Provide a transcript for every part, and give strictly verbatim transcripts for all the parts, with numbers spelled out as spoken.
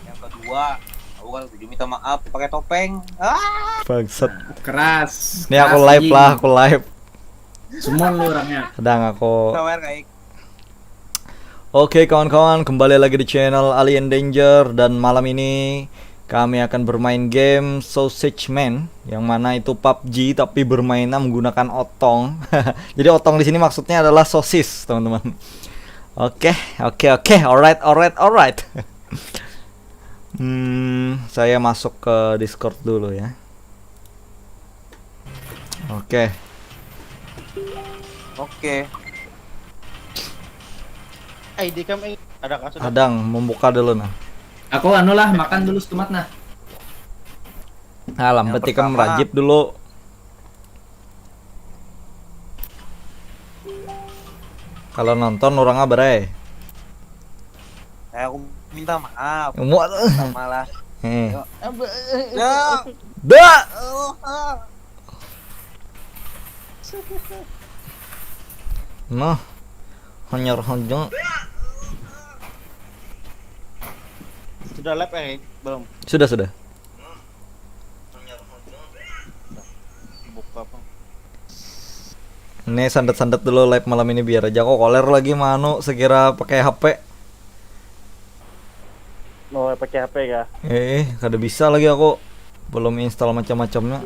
Yang kedua, aku kan kudu minta maaf pakai topeng. Ah, Bangsat. Keras. Ini aku Keras, live anjing. Lah, aku live. Semua lu orangnya. Kadang aku. Sawer kayak. Oke kawan-kawan, kembali lagi di channel Alien Danger dan malam ini kami akan bermain game Sausage Man, yang mana itu PUBG tapi bermainnya menggunakan otong. Jadi otong di sini maksudnya adalah sosis, teman-teman. Oke, oke, oke. Alright, alright, alright. Hmm, saya masuk ke Discord dulu ya. Oke, Oke. I D kam, eh, ada kasus. Adang membuka dulu nah. Aku anu lah, makan dulu setumat nah. Nah, lambat Yang ikam pertama. Rajib dulu. Kalau nonton orang apa, Ray? Eh, aku minta maaf. Muat. Malah. Eh. Ya. Dah. Oh, ah. Nah. Hanyar hajung. Sudah live, eh, belum? Sudah, sudah. Buka apa? Ini santet-santet dulu live malam ini biar aja kok koler lagi manu sekira pakai H P. Mau pakai H P kah? Eh, kada bisa lagi aku belum install macam-macamnya.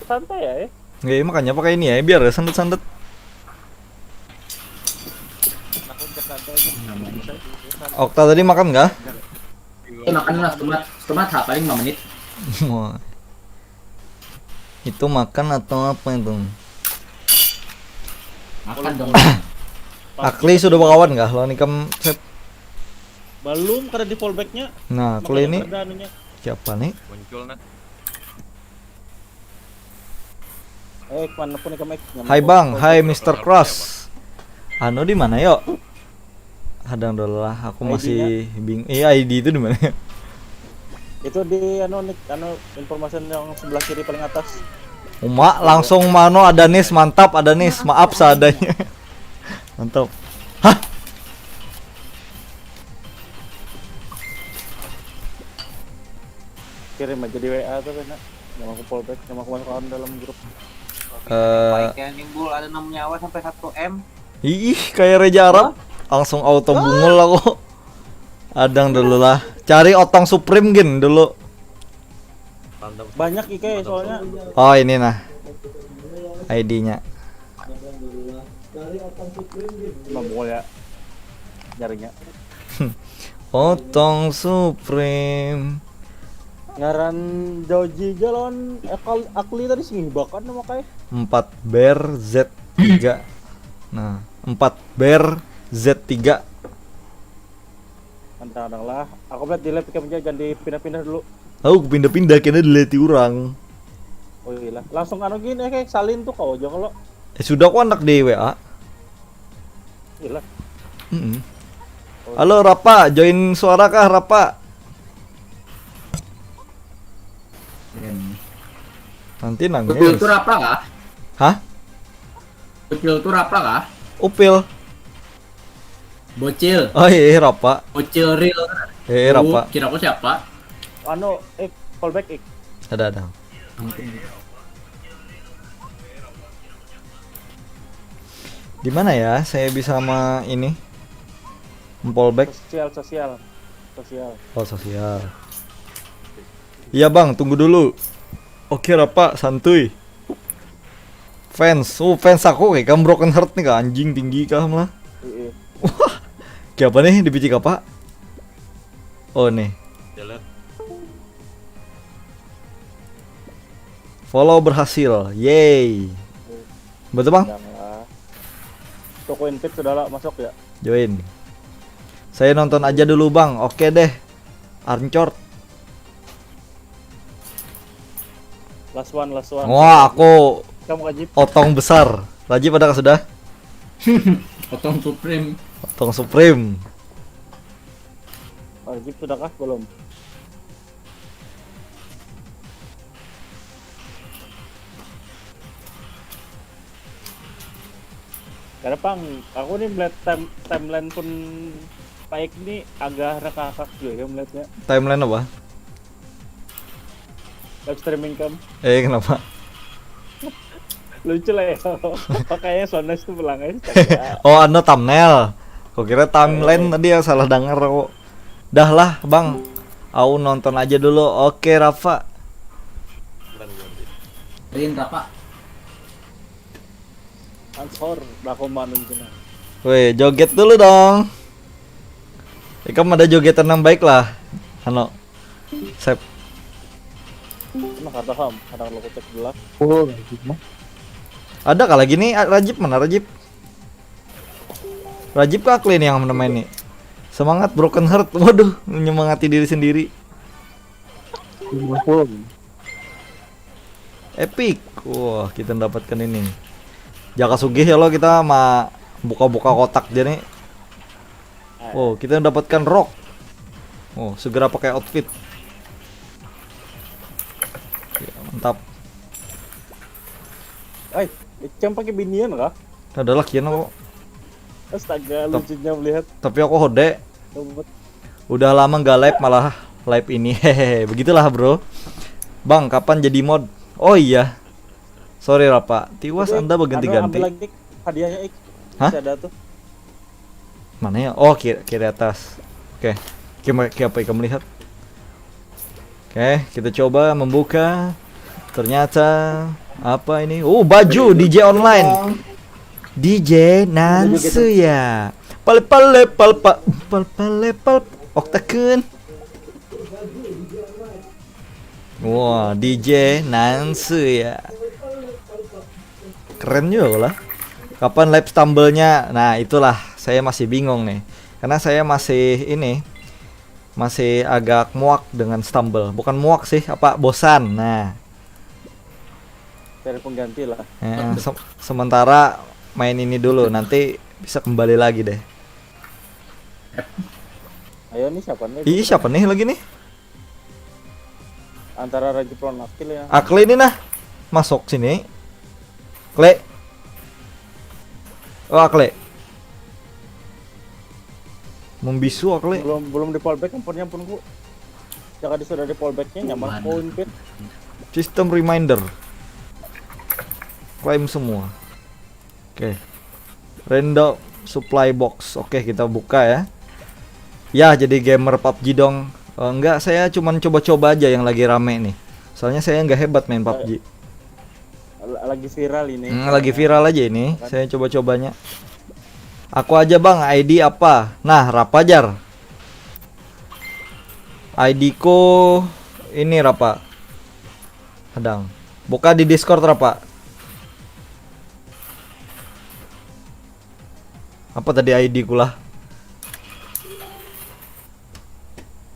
Santai ya, eh. Ya, makanya pakai ini ya, biar ya santet-santet. Okta tadi makan kah? Eh, makan lah, setumat. Setumat ha, paling lima menit. Wah. Itu makan atau apa itu? Makan dong. Akli sudah bakawan kah lawan ikam, Sep? Belum, kada di fallbacknya. Nah, Akli ini Ada anunya. Siapa nih? Muncul nah. Eh, mana pun ikam, eh. Hai Bang, hai Mister Cross. Anu di mana yo? Hadang dulu lah, aku masih bing. Iya, I D itu di mana? Itu di anu, Nick, anu, informasi yang sebelah kiri paling atas. Uma, langsung mano ada nis, mantap ada nis, maaf seadanya. Mantap. Hah? Kirim aja di W A tuh, kena. Nama aku fallback, nama aku masuk dalam grup. Eh, Baik yang nimbul ada enam nyawa sampai satu M. Ih, kayak Raja Arab. Langsung auto bungul aku. Adang dulu lah. Cari otong Supreme gin dulu. Banyak ike soalnya. Oh, ini nah. I D-nya. Nah, mungul ya. Nyarinya. Otong Supreme. Ngaran Joji aja lawan Akal-, Akli tadi sih bahkan nama kayak. Empat ber Z tiga. Nah, empat ber Z tiga. Antang-antang lah. Aku lihat di live ikam aja, jangan dipindah-pindah dulu. Aku pindah-pindah kena dilihat orang. Oh iya lah. Langsung anu gini, eh, kayak salin tuh kau aja kalau. Eh, sudah aku anak di W A. Iya lah. Mm-mm. Halo Rapa, join suara kah Rapa? Keren. Nanti Upil nangis. tuh apa kah? Hah? Upil tuh apa kah? Upil. Bocil. Oh iya, Rapa. Bocil real. Eh, Rapa. Kira aku siapa? Anu, eh, fallback, eh. Ada, ada. Di mana ya saya bisa sama ini? Empol back. Sosial, sosial. Sosial. Oh, sosial. Iya, Bang, tunggu dulu. Oke, Rapa, santuy. Fans, oh, fans aku kayak kamu broken heart nih, Kak, anjing tinggi kah malah. Iya. Wah, siapa nih di biji kapa? Oh, nih. Delete. Follow berhasil. Yeay. Betul, Bang? Yang, eh, toko invite sudah lah masuk ya. Join. Saya nonton aja dulu, Bang. Oke deh. Arncort. Last one, last one. Wah, aku Kamu wajib. Otong besar. Rajib ada kah sudah? Otong Supreme. Otong Supreme. Wajib sudah kah? Belum. Karena pang, aku nih melihat time, timeline pun Paik nih agak rekakak juga ya melihatnya. Timeline apa? Live streaming kamu. Eh, kenapa? Lucu lah ya. Makanya so nice tuh pulang aja. Oh, anu, thumbnail. Kau kira timeline tadi, yang salah dengar aku. Dah lah, Bang. Au nonton aja dulu. Oke, Rafa. Rin, Rafa. Ansor, dah aku manun cina. Weh, joget dulu dong. Ikam ada jogetan yang baik lah. Hano. Sep. Emang kata ham, kadang lo kucek belah. Oh, Rajib mah. Ada kah lagi nih, ah, Rajib? Mana Rajib? Rajib kah Clean yang mana main nih? Semangat, Broken Heart. Waduh, menyemangati diri sendiri. Lima puluh. Epic. Wah, kita mendapatkan ini. Jaka sugih ya lo, kita ma buka-buka kotak dia nih. Oh, kita mendapatkan rock. Oh, segera pakai outfit. Oke, mantap. Ay, Icam pakai binian kah? Ada lagi ya kok. Astaga, Tep- lucunya melihat. Tapi aku hode. Rumput. Udah lama nggak live, malah live ini. Hehehe, begitulah, Bro. Bang, kapan jadi mod? Oh iya. Sorry, Rapa. Tiwas Jadi, Anda berganti-ganti. Anu, ambil lagi hadiahnya, Ik. Hah? Masih ada tuh. Mana ya? Oh, kiri, kiri atas. Oke. Oke, ma- oke, apa yang kamu lihat? Oke, kita coba membuka. Ternyata apa ini? Oh, baju D J online. D J Nansu ya. Pale pale palpa pale pale pal oktakun. Wah, D J Nansu ya. Keren juga lah. Kapan live stumble-nya? Nah, itulah saya masih bingung nih. Karena saya masih ini, masih agak muak dengan stumble. Bukan muak sih, apa, bosan. Nah, Cari pengganti lah. eh, se- sementara main ini dulu, nanti bisa kembali lagi deh. Ayo nih siapa nih? Ih, siapa nih lagi nih? Antara Rajib lawan Akil ya. Akle ini nah. Masuk sini. Kle. Oh, Akle. Membisu Akle. Belum belum di fallback ampunnya ampunku. Jangan sudah di fallbacknya nyaman Mana? Poin pit. System reminder. Klaim semua. Oke. Random supply box. Oke, kita buka ya. Ya, jadi gamer pubg dong. Eh, enggak, saya cuman coba-coba aja yang lagi rame nih. Soalnya saya nggak hebat main pubg. L- Lagi viral ini. Hmm, lagi viral aja ini. Saya coba-cobanya. Aku aja, Bang, I D apa? Nah, Rapajar. I D ku ini, Rapa. Hadang. Buka di Discord, Rapa. Apa tadi I D ku lah?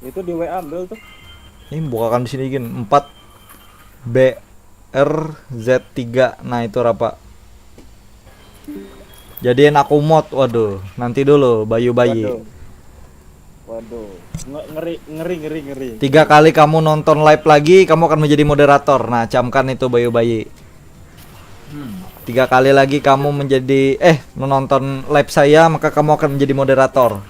Itu di W A ambil tuh. Ini bukakan di sini gin. Empat B R Z tiga. Nah, itu Rapa. Jadian aku mod. Waduh, nanti dulu, Bayu Bayi. Waduh. Waduh. Nge- Ngeri ngeri ngeri ngeri. Tiga kali kamu nonton live lagi, kamu akan menjadi moderator. Nah, camkan itu, Bayu Bayi. Hmm. Tiga kali lagi kamu menjadi, eh, menonton live saya, maka kamu akan menjadi moderator.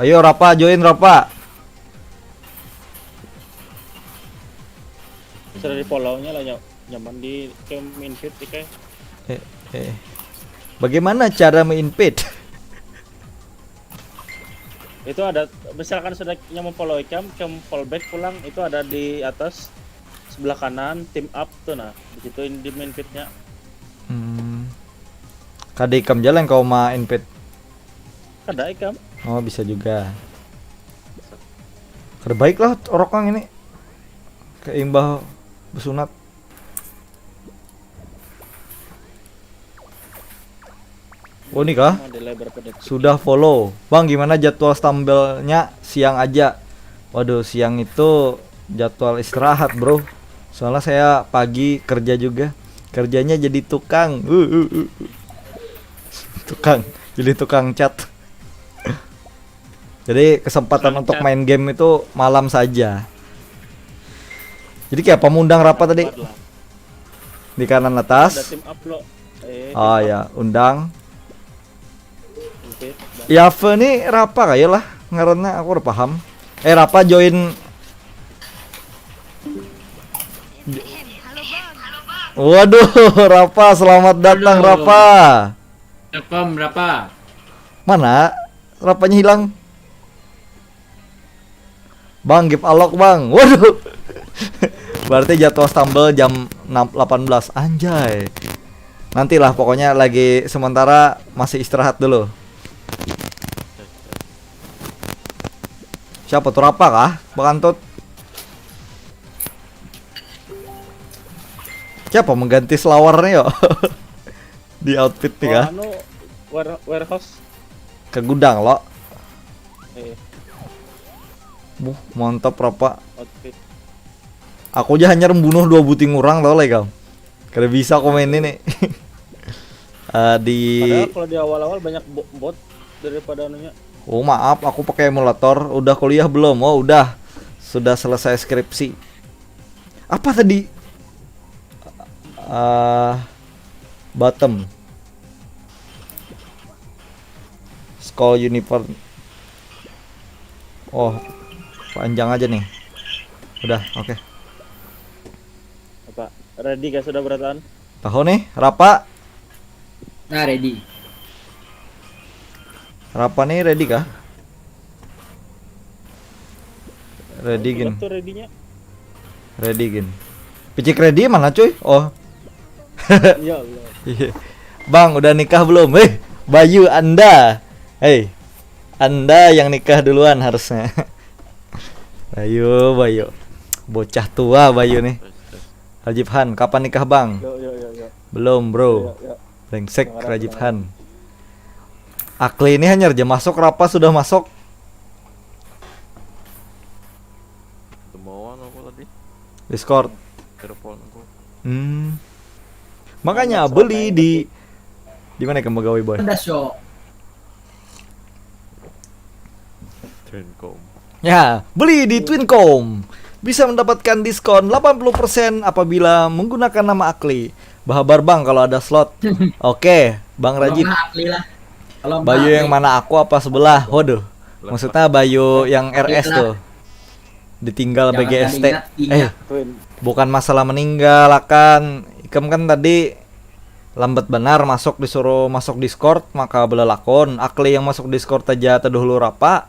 Ayo, Rapa, join, Rapa. Sudah di follow-nya lah ny- nyaman di camp invite, Ika. Eh, eh. Bagaimana cara me-invite? Itu ada, misalkan sudah nyaman follow Ika, camp fallback pulang, itu ada di atas sebelah kanan, team up tuh, nah di situ di invite-nya. Hmm. Kada ikam jalan kau ma-invite. Kada ikam. Oh, bisa juga. Kada baik lah oroknya ini. Kaimbah besunat. Oh, ini kah? Ada lebar pada Sudah follow. Bang, gimana jadwal stumble-nya siang aja? Waduh, siang itu jadwal istirahat, Bro. Soalnya saya pagi kerja juga. Kerjanya jadi tukang. Uh, uh, uh, uh. Tukang, jadi tukang cat. Jadi kesempatan Tukang untuk cat. Main game itu malam saja. Jadi kayak apa mengundang rapat tadi? Empat lah. Di kanan Ada atas. Team Up lo. Eh, Oh Team ya, undang. Up. Oke. Yave nih Rapa kayak lah ngarannya, aku udah paham. Eh, Rapa join. Waduh, Rapa, selamat datang, Rapa. Telepon berapa? Mana? Rapanya hilang. Bang, give alok, Bang. Waduh. Berarti jadwal stumble jam enam, delapan belas. Anjay. Nantilah, pokoknya lagi sementara masih istirahat dulu. Siapa tuh, Rapa kah? Bakantut. Siapa mengganti selawarnya, yo? Di outfit nih kah? Anu, ware- warehouse. Ke gudang lo. Eh, Buh, mantap, Rapa. Outfit. Aku aja hanya membunuh dua buting orang, tau lah, kau. Kada bisa aku main ini. Eh, di Padahal kalau di awal-awal banyak bo- bot daripada anunya. Oh, maaf, aku pakai emulator. Udah kuliah belum? Oh, udah. Sudah selesai skripsi. Apa tadi? Eh, bottom. Skull Unicorn. Oh, panjang aja nih. Udah, oke. Apa? Ready kah sudah berataan? Tahu nih, Rapa. Nah, ready. Rapa nih ready kah? Ready gin. Tuh ready-nya. Ready gin. Picik ready mana, cuy? Oh. Ya Allah. Iya. Bang, udah nikah belum? Eh, Bayu, Anda. Hei. Anda yang nikah duluan harusnya. Bayu, Bayu. Bocah tua Bayu nih. Rajib Han, kapan nikah, Bang? Yo yo yo yo. Belum, bro. Yo, yo. Brengsek, Dengar, Rajib dengar. Han. Akli ini hanya aja masuk, Rapa sudah masuk. Demauan aku tadi. Discord. Telepon aku. Hmm. Makanya Anak beli seorang di di mana kamu gawe, boy? Udah show. Trencom. Ya, beli di Twincom. Bisa mendapatkan diskon delapan puluh persen apabila menggunakan nama Akli. Bahabar, Bang, kalau ada slot. Oke, Bang Rajib. Tolonglah Akli lah. Tolong Bayu Akli. Yang mana, aku apa sebelah? Waduh. Maksudnya Bayu yang R S Iya. Tuh. Ditinggal Jangan B G S T. ingat, ingat. Eh, Twin. bukan masalah meninggal, kan. Ikam kan tadi lambat benar masuk, disuruh masuk Discord, maka belelakon. Akli yang masuk Discord aja terdahulu Rapa.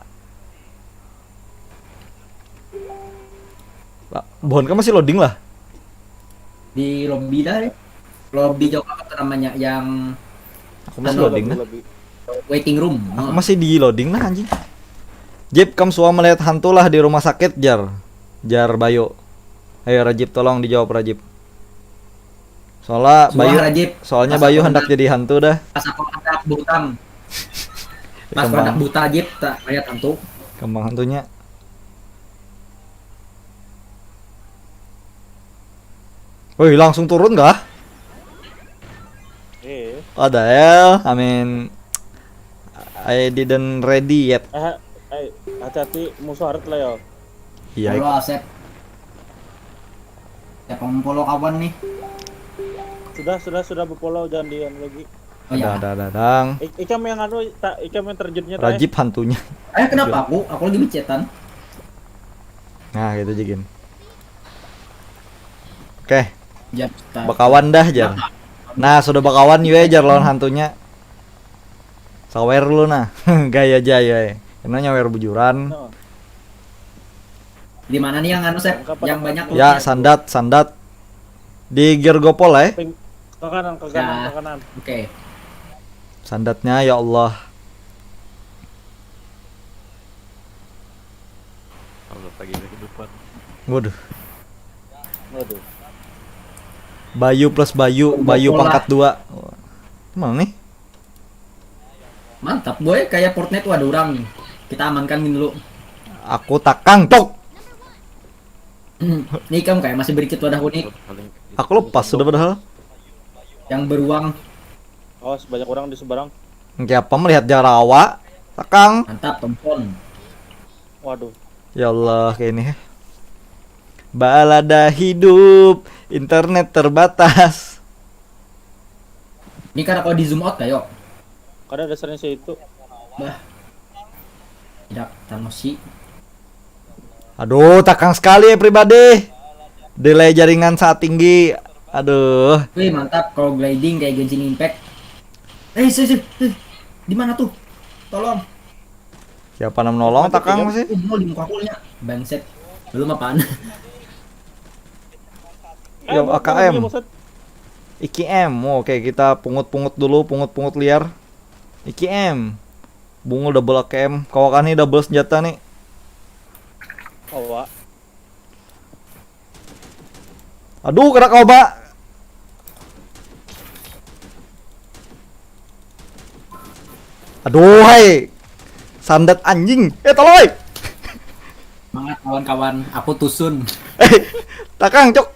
Lah, Bohon kan masih loading lah. Di lobby dah, ya. Lobby jauh apa tuh namanya, yang Aku masih Anu, loading lah. Lebih. Waiting room. Aku Oh. Masih di loading lah, anjing. Jip, kam suah melihat hantu lah di rumah sakit, jar. Jar Bayu. Ayo, Rajib, tolong dijawab, Rajib. Soalnya Suah, Bayu, Rajib. soalnya Pas Bayu aku hendak hendak- jadi hantu dah. Pas aku anak butang. Pas aku Kembang. Anak buta, Jip, tak lihat hantu. Kembang hantunya. Woi, langsung turun kah? Eh, Ada ya, I mean, I didn't ready yet. eh, eh, hati-hati, musuh harat lah ya. Iya. Halo, Asep. Siapa mau follow kawan nih? Sudah, sudah, sudah berpolo, jangan di anu lagi. Oh Ada, ya. ada, ada, dang. Ik- ikam yang anu, tak, ikam yang terjunnya, tak, eh? Rajib hantunya. Eh, kenapa aku? Aku lagi becetan. Nah, gitu, Jigin. Oke, Jam start. bakawan dah, jar. Nah, sudah bakawan, yue, jar, lawan hantunya. Sawer lu, nah. Gaya aja, yue. Karena nyawer bujuran. No. Di mana nih yang anu, Sep? Yang kapan Yang yang banyak anu? Ya, lootnya? Sandat, Sandat. Di Gear Gopol, eh. Ping-, ke kanan, ke kanan, Ya. Ke kanan. Oke. Sandatnya, ya Allah. Kalau lagi kehidupan. Waduh. Waduh. Bayu plus Bayu, Bayu Pola. Pangkat dua. Mana nih? Mantap, boy. Kayak Fortnite tuh ada orang. Kita amankan gini dulu. Aku takang, tok. Nih, kamu kayak masih berikit wadah unik. Paling Aku lepas sudah padahal. Yang beruang. Oh, sebanyak orang di seberang. Kayak apa melihat jarawa? Takang. Mantap, Thompson. Waduh. Ya Allah, kayak ini. Balada hidup, internet terbatas. Ini karena kalau di zoom out kayo. Kada dasarnya sih itu. Bah. Tidak, Tanoshi. Aduh, takang sekali ya pribadi. Delay jaringan saat tinggi. Aduh. Wih, mantap kalau gliding kayak Genshin Impact. Eh, sih, sih, sih. Di mana tuh? Tolong. Siapa yang menolong takang sih? Mau di muka kulnya. Bangset. Belum apaan? Yo, A K M. Iki M. Oke, kita pungut-pungut dulu, pungut-pungut liar. Iki M. Bungul double A K M. Kawakan nih double senjata nih. Kawa. Aduh, kena kau, Mbak. Aduh, hai. Sandat anjing. Eh, tolong, hai. Semangat kawan-kawan, aku tusun. Eh, takang, cok.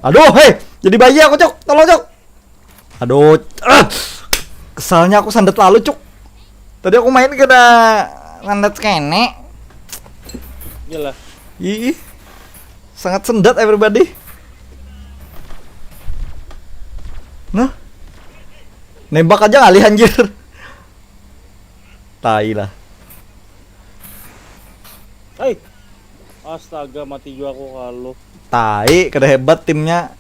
Aduh, hei, jadi bayi aku, cok. Tolong, cok. Aduh, ah. Kesalnya aku sandat lalu, cok. Tadi aku main kena sandat kene. Iyalah. Ih, sangat sendat everybody. Nah, nembak aja ngalih anjir. Tai lah. Hai. Astaga, mati juga aku kalau. Tai, kada hebat timnya.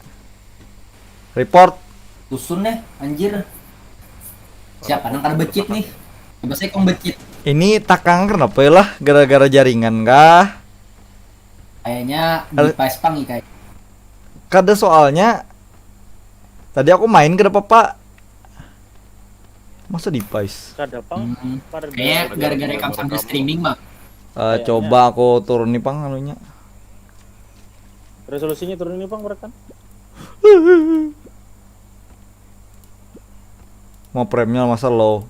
Report. Tusun deh, anjir. Siapa nang kada becit nih? Coba saya kong becit. Ini takang kenapa lah? Gara-gara jaringan kah? Kayaknya di pas pang nih, kayak. Kada, soalnya tadi aku main kada apa-apa. Masa device? Kada pang. Hmm. Pada Kayaknya dia- gara-gara kamu sambil streaming mah. Eh, coba aku turun nih pang anunya. Resolusinya turun ini pang beratan. Mau frame-nya masa low.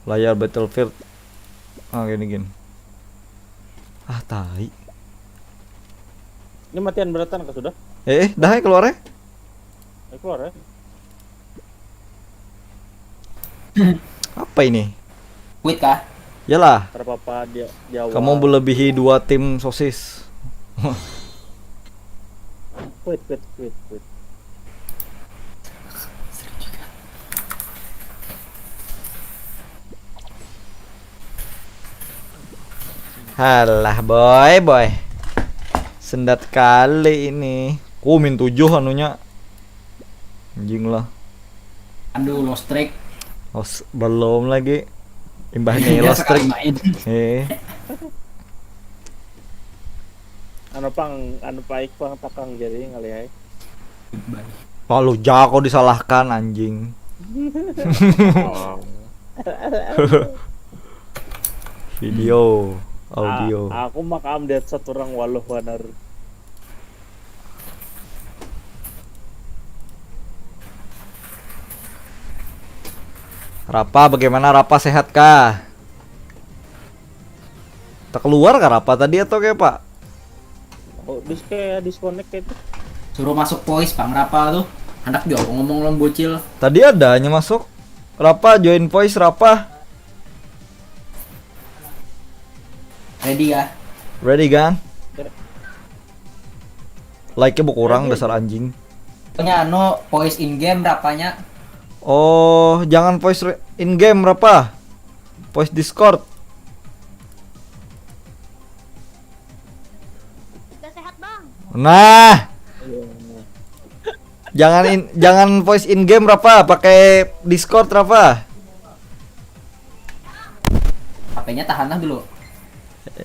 Layar Battlefield. Ah, gini gini. Ah, tai. Ini matian beratan kah sudah? Eh, eh, dah, eh, keluar, eh. Eh, keluar ya. Apa ini? Quit kah? Yalah, Kada apa-apa dia di awal. Kamu melebihi dua tim sosis. Quit, quit, quit, quit. Halah, boy, boy. Sendat kali ini. Ku min tujuh anunya. Anjing lah. Aduh, lost track. Oh, s- belum lagi. Imbah ini Dia lost track. Sekali main. Eh, Anu pang, anu paik pang takang jadi ngalih ai. lalu jago disalahkan, anjing. Video, audio. A- aku maka update satu orang waluh banar. Rapa, bagaimana Rapa, sehat kah? Tak keluar kah Rapa tadi atau kayak apa? Oh, dis kayak disconnect kayak itu. Suruh masuk voice pang Rapa tuh. Anak juga ngomong lo bocil. Tadi ada hanya masuk. Rapa, join voice Rapa. Ready ya? Ready kan? Like-nya berkurang, dasar anjing. Pokoknya anu voice in game Rapanya. Oh, jangan voice re- in game Rapa. Voice Discord. Udah sehat bang. Nah. Jangan in, jangan voice in game Rapa, pakai Discord Rapa. H P-nya tahan lah dulu.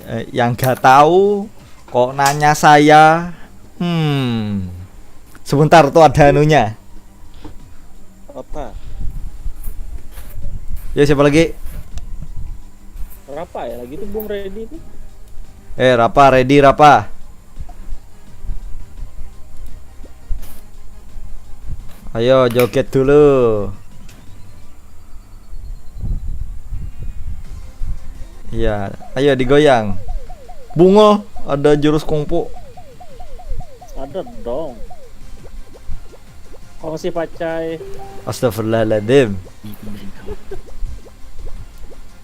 Eh, yang nggak tahu kok nanya saya. Hmm. Sebentar tuh ada anunya. Apa? Ya, siapa lagi? Rapa ya lagi tuh belum ready tuh. Eh, Rapa, ready Rapa? Ayo joget dulu. Iya, ayo digoyang. Bungo, ada jurus kungfu. Ada dong. Kongsi pacai. Astagfirullahaladzim.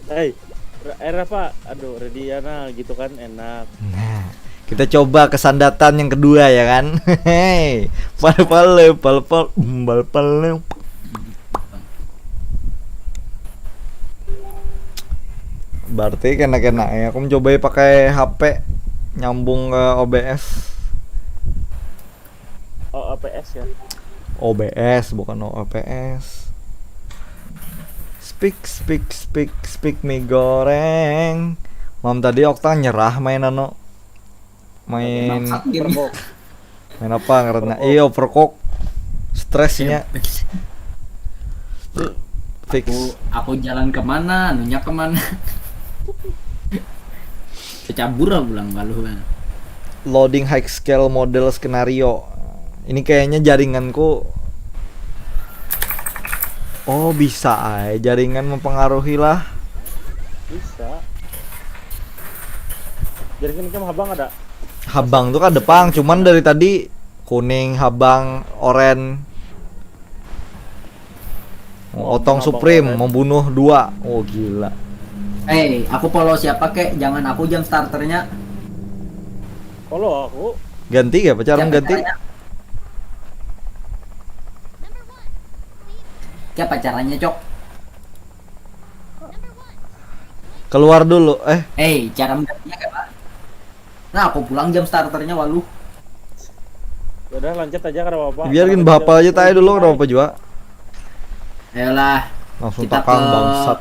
Hei. Air apa? Aduh, Rediana gitu kan enak. Nah, kita coba kesandatan yang kedua ya kan. Hehe. Pal pal pal pal mm, pal pal. Berarti kena-kena ya. Aku mencoba pakai H P nyambung ke O B S. Oh, A P S ya. O B S bukan O A P S. Speak, speak, speak, speak mie goreng. Mam tadi Okta nyerah main anu. Main Bangsat game. Perkok. Main apa karena iya overcook. Stresnya Aku, fix. Aku jalan kemana, anunya kemana? Kecabur lah pulang kalau kan. Loading high scale model skenario. Ini kayaknya jaringanku. Oh, bisa ay jaringan mempengaruhi lah. Bisa. Jadi kan kamu habang ada. Habang tuh kan depan, cuman dari tadi kuning, habang, oren. Otong Supreme membunuh dua. Oh, gila. Eh, aku follow siapa kek? Jangan aku jam starternya. Kalau aku Ganti ya pacaran Siapa ganti. caranya? Siapa caranya, Cok? Keluar dulu. Eh, Eh, cara menggantinya kayak apa? Nah, aku pulang jam starternya walu. Ya udah lanjut aja kada apa-apa. Biarin bahapal aja tayo dulu kada apa jua. Ayolah, Langsung kita takang ke bangsat.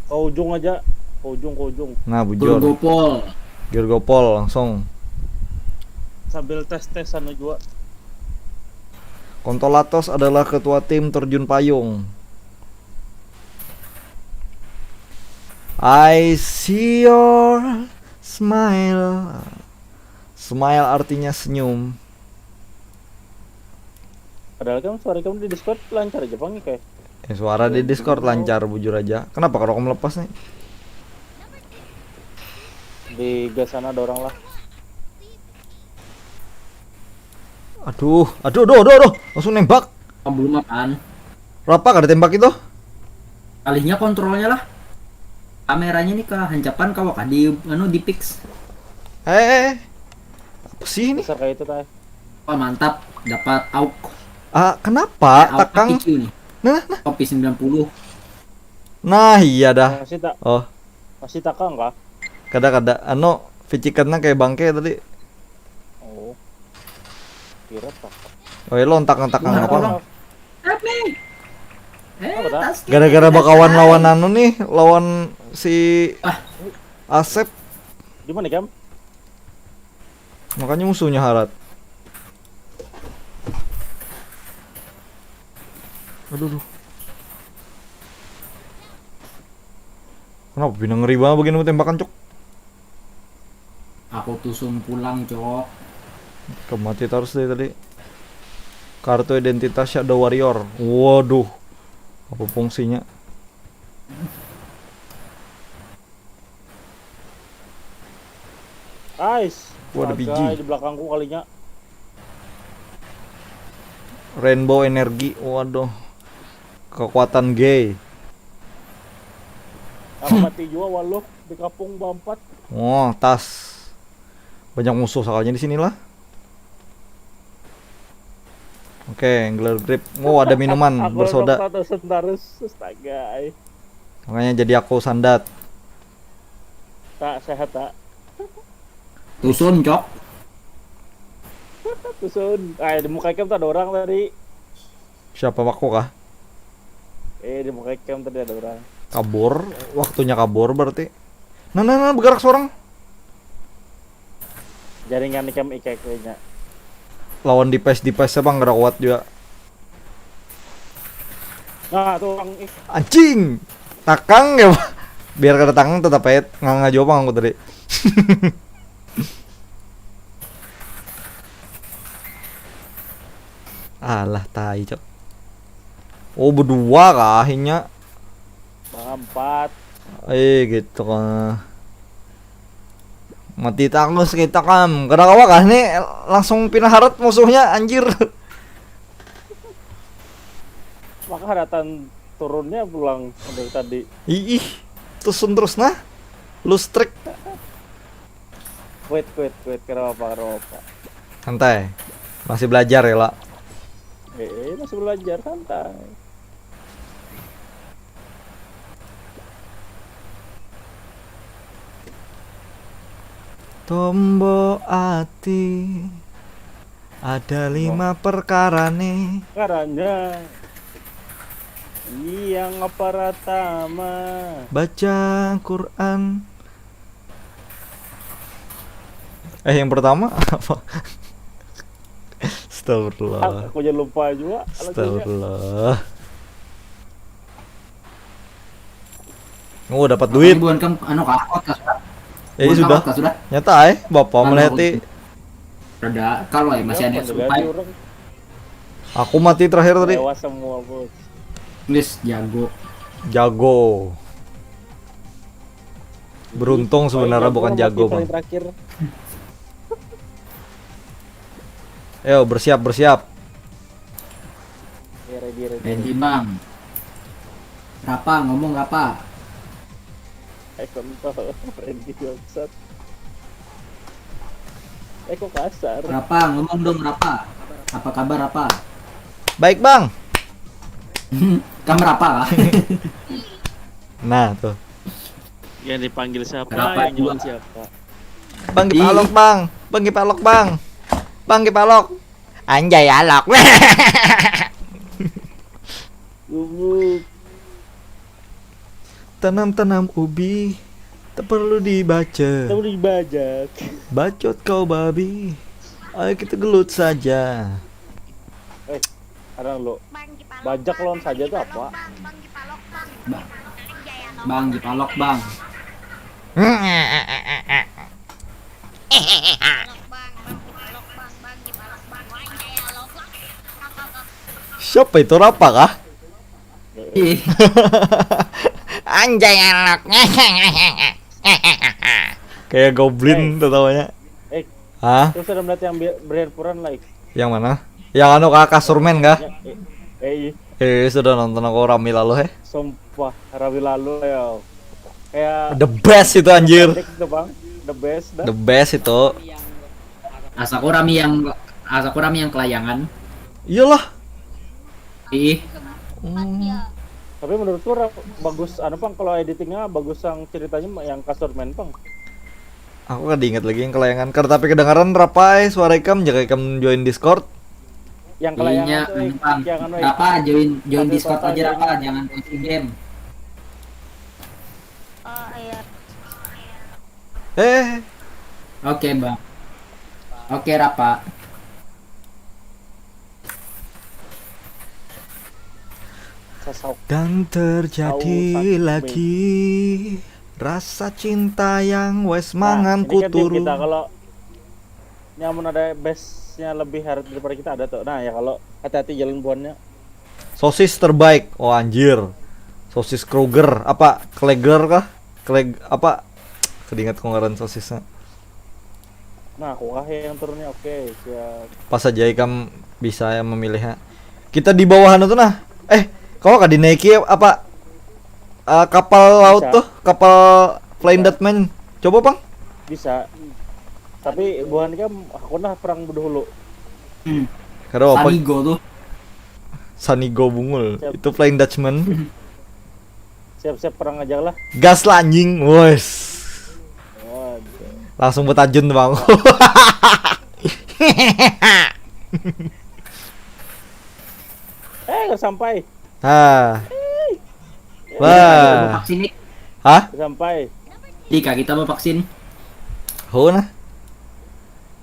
Ke ujung aja, ke ujung ke ujung. Nah, bujur. Gurgopol. Gear Gopol langsung. Sambil tes-tes sana juga. Kontolatos adalah ketua tim terjun payung. I see your smile. Smile artinya senyum. Padahal kan suara kamu di Discord lancar aja bang kayak Eh, suara di Discord lancar bujur aja. Kenapa kalau kamu lepas nih? Di gas sana ada orang lah. Aduh, aduh, aduh, aduh, aduh. Langsung nembak. Oh, belum apaan? Rapa kada tembak itu? Alihnya kontrolnya lah. Kameranya nih ke hancapan kawak di anu di fix. Eh, eh, eh. Apa sih ini? Besar kayak itu tay. Wah, mantap, dapat auk. Ah, kenapa? Auk Takang. A P Q nih. Nah, nah. Kopi sembilan puluh. Nah, iya dah. Masih tak Oh, masih takang kah? kada kada. Anu, ficikannya kayak bangke tadi. Oh. Kira takang. Oh, ya lo takang-takang Wah, apa? orang. Tapi eh Apa dah? tas Gara-gara kita bakawan selesai. Lawan anu nih, lawan si Ah. Asep, Di mana kamu? Makanya musuhnya harat. Aduh, aduh. Kenapa pina ngeri banget begini tembakan, Cok? Aku tusun pulang, Cok. Kemati terus dari tadi. Kartu identitas Shadow Warrior. Waduh. Apa fungsinya? Guys, Wah, ada astaga, biji. Di belakangku kalinya. Rainbow energi. Waduh. Kekuatan gay. Aku mati juga waluh di kapung bampat. Wah, tas. Banyak musuh soalnya di sinilah. Oke, angler grip. Wow, ada minuman Aku bersoda. Terus terus astaga. Ay. Makanya jadi aku sandat. Tak sehat tak. Tusun, Cok. Tusun. Ay, di muka kamu tak ada orang tadi. Siapa aku kah? Eh, di muka kamu tadi ada orang. Kabur, waktunya kabur berarti. Nah, nah, nah, bergerak seorang. Jaringan kamu ikai kayaknya. Lawan device device bang kada kuat juga. Nah, tuh orang ih. Anjing. Takang ya, Pak. Biar kada takang tetap pet. Nganga juga bang aku tadi. Alah, tai, Cok. Oh, berdua kah akhirnya? Bampat. Eh, gitu kah. Mati terus kita kam. Kada kawa kah nih langsung pina harat musuhnya, anjir. Maka haratan turunnya pulang dari tadi. Ih, tusun terus nah. Lustrik. Wait, wait, wait, kenapa, kenapa? Santai. Masih belajar ya, lah. Eh, masih belajar, santai. Tombo ati. Ada lima perkara nih. Karena ini yang pertama. Baca Quran. Eh, yang pertama apa? Astagfirullah. Aku aja lupa juga. Astagfirullah. Oh, dapat duit. Bukan kan anu kah, podcast kah? Eh, Bukan sudah. Podcast sudah. Nyata eh, bapak Anu, melihat ti. Rada kalau ya masih ada Apa supai. Orang Aku mati terakhir tadi. Lewat semua, bos. Please jago. Jago. Beruntung sebenarnya Paling bukan orang jago, mati Bang. Paling terakhir. Ayo, bersiap, bersiap. Ya, ready, ready. Ready bang. Rapa, ngomong Rapa. Eh, kontol. Ready, bangsat. Eh, kok kasar? Rapa, ngomong dong Rapa. Apa kabar Rapa? Baik, Bang. Kamu Rapa kah? Nah, tuh. Yang dipanggil siapa? Kenapa Yang nyuruh gua? Siapa? Bang Ih. Gipalok, Bang. Bang Gipalok, Bang. Bang Gipalok. Anjay alok. Gubuk. Tanam-tanam ubi tak perlu dibaca. Tahu dibajak. Bacot kau babi. Ayo kita gelut saja. Eh, kadang lo. Bajak lawan saja tuh apa? Bang. Bang Gipalok bang. Siapa itu, Rapa kah? Ih, Anjay alok. Kayak goblin tertawanya. Eh, Hah? Terus ada melihat yang bi- berhampuran like. Yang mana? Yang anu kah, Kasurman kah? Ya, eh, eh, iya. Eh, sudah nonton aku rame lalu, heh. Sumpah, rawi lalu ya. Kayak The best itu, anjir. Pendek itu, Bang. The best dah. The best itu. Asa ku rami yang asa ku rami yang kelayangan. Iyalah. Ih, Hmm. Tapi menurutku ra- bagus anu, Bang, kalau editingnya bagus, yang ceritanya yang Kasurman, Bang. Aku kada ingat lagi yang kelayangan. Kada tapi kedengaran, Rapa ai, suara ikam, jaka ikam join Discord. Yang kelayangan Iya, tuh, Bang. yang anu, Rapa join join Sambil Discord pasang aja Rapa, ini. Jangan posting game. Oh iya. Eh, Oke, Bang. Oke, Rapa. Sasau. Dan terjadi Tahu sakit, lagi rasa cinta yang wes Nah, mangan ini kan tim kuturu. Kita kalau nyamun ada bestnya lebih harus daripada kita ada tuh. Nah, ya kalau hati-hati jalan buannya. Sosis terbaik. Oh, anjir. Sosis Kroger apa Kleger kah? Kleg apa? Kedingat kau ngaran sosisnya. Nah, aku kah yang turunnya? Oke, siap. Pas aja ikam bisa ya memilihnya. Kita di bawah anu tuh nah. Eh, kau kah dinaiki apa? Eh, kapal laut Bisa. Tuh, kapal Flying Dutchman. Coba, Bang. Bisa. Tapi buhan kan aku nah perang dahulu. Hmm. Kada apa? Sanigo tuh. Sanigo bungul. Siap. Itu Flying Dutchman. Siap-siap perang aja lah. Gas lah, anjing. Wes. Waduh. Langsung betajun tuh, Bang. Eh, nggak sampai. Ah. Mau Wah. vaksin nih. Hah? Nggak sampai. Ih, kak kita mau vaksin. Ho nah.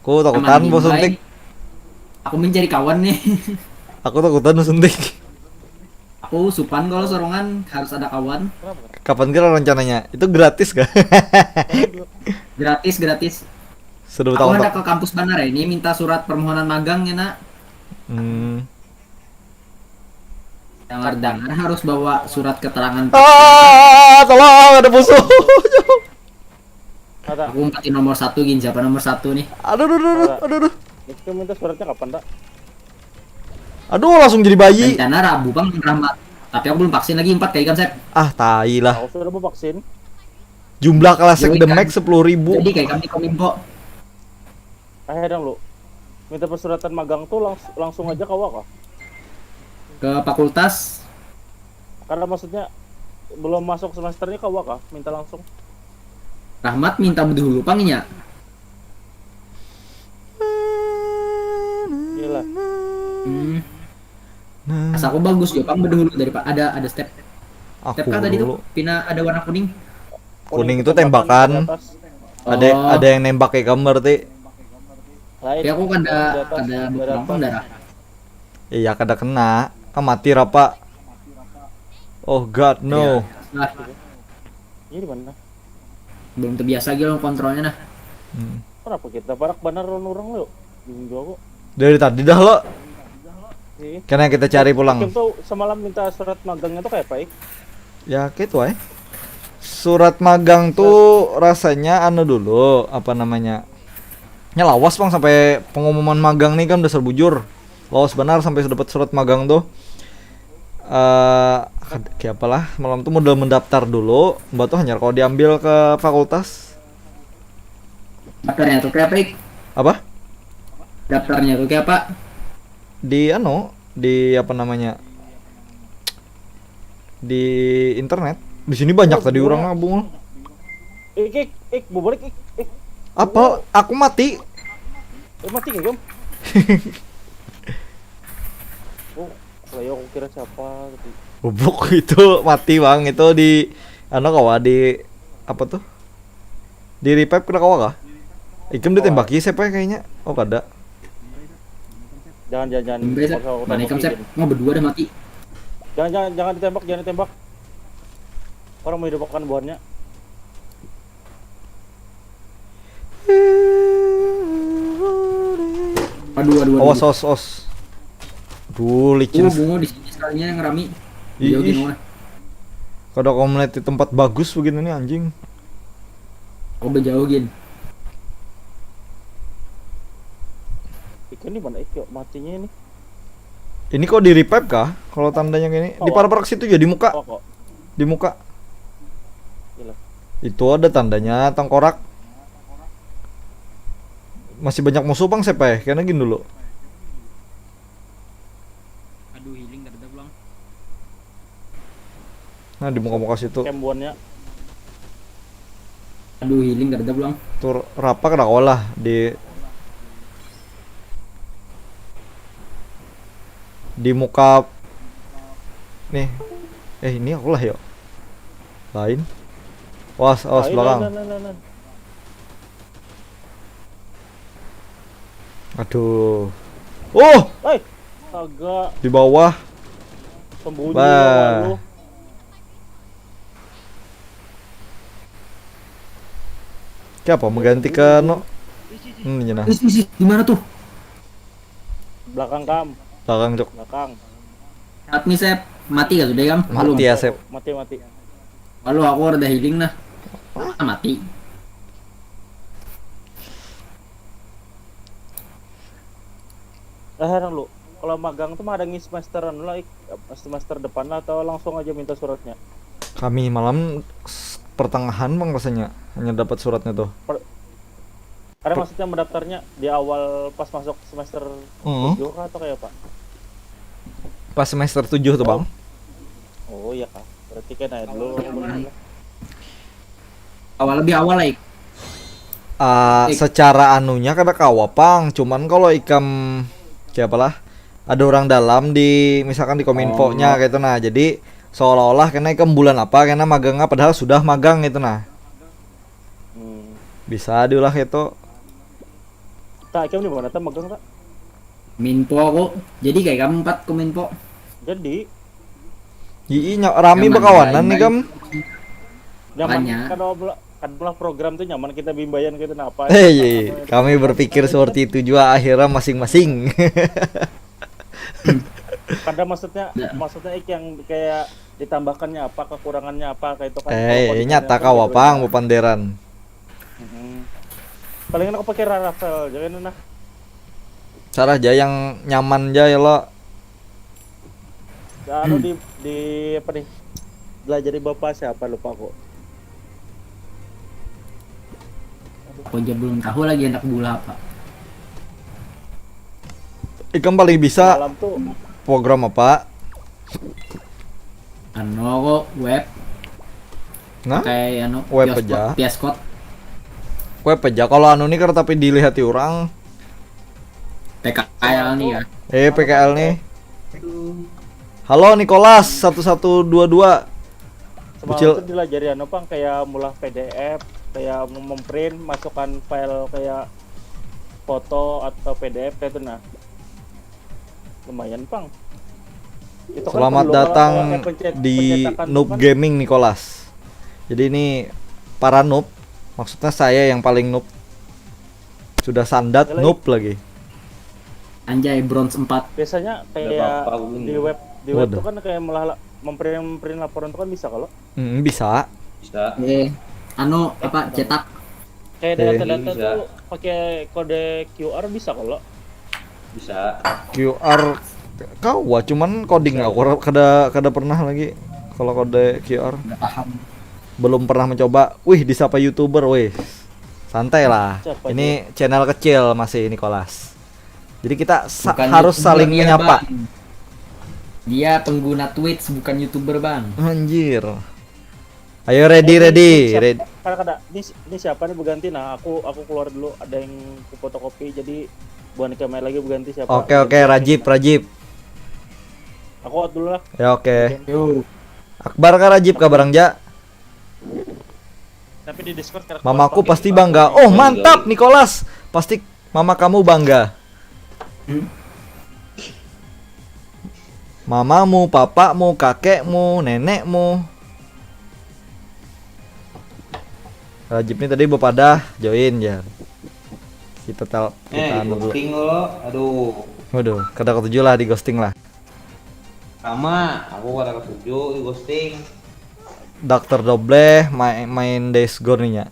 Ku takutan Aman, bos Bang. suntik. Aku mencari kawan nih. Aku takutan bos suntik. Aku supan kalau sorongan harus ada kawan. Kapan kira rencananya? Itu gratis kah? Gratis, gratis. Sudah Aku tahu hendak tak? Ke kampus bandar ya ini minta surat permohonan magang ya nak. Hmm. Dengar-dengar harus bawa surat keterangan. Ah, tolong ada musuh. Kata, Aku umpatin nomor satu gin siapa nomor satu nih? Aduh, aduh, aduh, aduh, aduh, aduh. Itu minta suratnya kapan, tak? Aduh, langsung jadi bayi. Rencana Rabu bang Rahmat. Tapi aku belum vaksin lagi empat kali kan Sep. Ah, tai lah. Aku sudah mau vaksin. Jumlah kelas jadi, the max sepuluh ribu. Jadi kayak kami kominfo. Eh dong lu. Minta persyaratan magang tuh langs langsung aja kawa kah? Ke fakultas. Karena maksudnya belum masuk semesternya kawa kah? Minta langsung. Rahmat minta dulu pangnya. Gila. Hmm. Nah. Asa aku bagus juga pang bedahulu dari ada ada step. Aku step kan tadi tuh pina ada warna kuning. Kuning itu tembakan. Ada oh. Ada yang nembak kayak kamu berarti. Tapi aku kada kada berlampang darah. Iya kada kena. Ah, mati rapa. Oh god no. Iya. Nah. Ini di mana? Belum terbiasa gitu kontrolnya nah. Hmm. Kenapa kita parak benar orang lo? Bingung juga kok. Dari tadi dah lo. Karena kita cari pulang. Tuh semalam minta surat magangnya tuh kayak apa, Ik? Ya, kayak itu, eh. Surat magang tuh rasanya anu dulu, apa namanya? Nya lawas bang sampai pengumuman magang nih kan dasar bujur. Lawas benar sampai dapat surat magang tuh. Eh, uh, kayak apalah malam tuh modal mendaftar dulu, mbak tuh hanya kalau diambil ke fakultas. Daftarnya tuh kayak apa, Ik? Apa? Daftarnya tuh kayak apa? Di anu, di apa namanya? Di internet. Di sini banyak oh, tadi orang nabung. Ik, ik, ik, balik, ik, ik. Apa? Aku mati. Eh, mati gak, Gom? Oh, kayak aku kira siapa gitu. Bubuk itu mati bang, itu di anu kawa di apa tuh? Di revive kena kawa kah? Ikam ditembaki siapa kayaknya? Oh kada. Jangan jangan jangan. Mana ikam sep? Mau berdua dah mati. Jangan jangan jangan ditembak, jangan ditembak. Orang mau hidupkan buahnya. Aduh aduh. Awas os os. Duh licin. Oh, bungo di sini sekalinya yang rami. Jauhin wah. Kada kau melihat di tempat bagus begini nih anjing. Oh, bejauh gin. Ikan di mana ikyo matinya ini? Ini kok di revive kah? Kalau tandanya gini, oh, di parak-parak situ ya di muka. Oh, di muka. Gila. Itu ada tandanya tengkorak. Masih banyak musuh bang siapa ya? Karena gini dulu. Aduh healing kada ada pulang. Nah di muka-muka situ. Kembuannya. Aduh healing kada ada pulang. Tur rapa kada olah di di muka nih. Eh ini aku lah yuk. Lain. Was, was belakang. Aduh. Oh. Hey, agak. Di bawah. Sembunyi. Bah. Siapa menggantikan no? Hmm, ini nah. Di mana tuh? Belakang kam. Belakang cok. Belakang. Saat nih Sep, mati gak sudah kam? Mati ya Sep. Mati mati. Lalu aku ada healing nah. Ah, mati. Eh, herang lu. Kalau magang tuh mahadangi semester anu lah, semester depan lah atau langsung aja minta suratnya? Kami malam pertengahan bang rasanya hanya dapat suratnya tuh. Per karena maksudnya mendaftarnya di awal pas masuk semester hmm. tujuh kah atau kayak apa? Pas semester tujuh tuh bang. Oh iya kak, berarti kan aja dulu. Awal lebih awal like. Uh, secara anunya kada kawa pang, cuman kalau ikam siapalah ada orang dalam di misalkan di kominfo-nya oh. Gitu nah, jadi seolah-olah kena ikam bulan apa kena magang padahal sudah magang gitu nah. Hmm. Bisa diulah itu. Tak, ikam di mana tak magang tak? Minpo aku. Jadi kayak kamu empat kominfo. Jadi. Iya, rami berkawanan nih kamu. Nyaman kalau kan program tuh nyaman kita bimbayan gitu nah apa. Eh, iya, iya. Kami berpikir seperti itu juga akhirnya masing-masing. Kada maksudnya, ya. Maksudnya ik yang kayak ditambahkannya apa, kekurangannya apa kayak itu kan. Eh, nyata kawapang gitu, panderan. Hmm. Paling aku pakai Raravel aja kan nah. Cara aja yang nyaman aja ya lo. Lalu hmm. di di apa nih? Belajar di bapak siapa lupa kok. Aku aja belum tahu lagi hendak beulah apa. Ikam paling bisa program apa? Anu, aku web. Nah, Kayak anu, web Piaskot, aja. Piaskot. Web aja. Kalau anu nih, karena tapi dilihati orang. P K L nih ya. Eh, P K L nih. Halo Nicholas satu satu dua dua. Semalam Bocil. Tuh dilajari anu pang, kayak mulah P D F, kayak mem- memprint, masukkan file kayak foto atau P D F kayak itu nah. Lumayan pang. Itu kan Selamat perlu datang kayak pencet- di pencetakan Noob kan. Gaming Nicholas. Jadi ini para noob, maksudnya saya yang paling noob. Sudah sandat Halo. Noob lagi. Anjay, bronze empat. Biasanya kayak Nggak apa-apa, Bun. Di web, di web Waduh. Tuh kan kayak mulah memprint memprint laporan tuh kan bisa kalau. Hmm, bisa. Bisa. Eh, anu apa, cetak? Kayak Oke. data-data Bisa. Tuh pakai kode Q R bisa kalau. Bisa. Q R kau wah, cuman coding Bisa. Aku ra- kada kada pernah lagi kalau kode Q R. Nggak paham. Belum pernah mencoba. Wih, disapa YouTuber, wih. Santai lah. Siapa Ini channel kecil masih, Nicholas. Jadi kita sa- Bukan harus YouTuber saling dia, menyapa. Bang. Dia pengguna Twitch, bukan YouTuber, Bang. Anjir. Ayo, ready, ready, Siapa- ready. Kada, kada. Ini, si- ini siapa nih berganti? Nah, aku aku keluar dulu. Ada yang ku fotokopi. Jadi bukan kayak main lagi berganti siapa? Oke, oke, Rajib, Rajib. Aku out dulu lah. Ya, oke. Yo. Akbar kah, Rajib kah, barang ja? Tapi di Discord kada Mamaku keluar, pasti pakai bangga. pakai Oh, ini. mantap, Nicholas. Pasti mama kamu bangga. Hmm? Mamamu, papamu, kakekmu, nenekmu. Rajib nih tadi bepadah join ya. Kita tel Eh, kita anu dulu. Ghosting lo. Aduh. Waduh, kada ketujuh lah di ghosting lah. Sama, aku kada ketujuh di ghosting. Dokter Dobleh main, main Days Gone nya.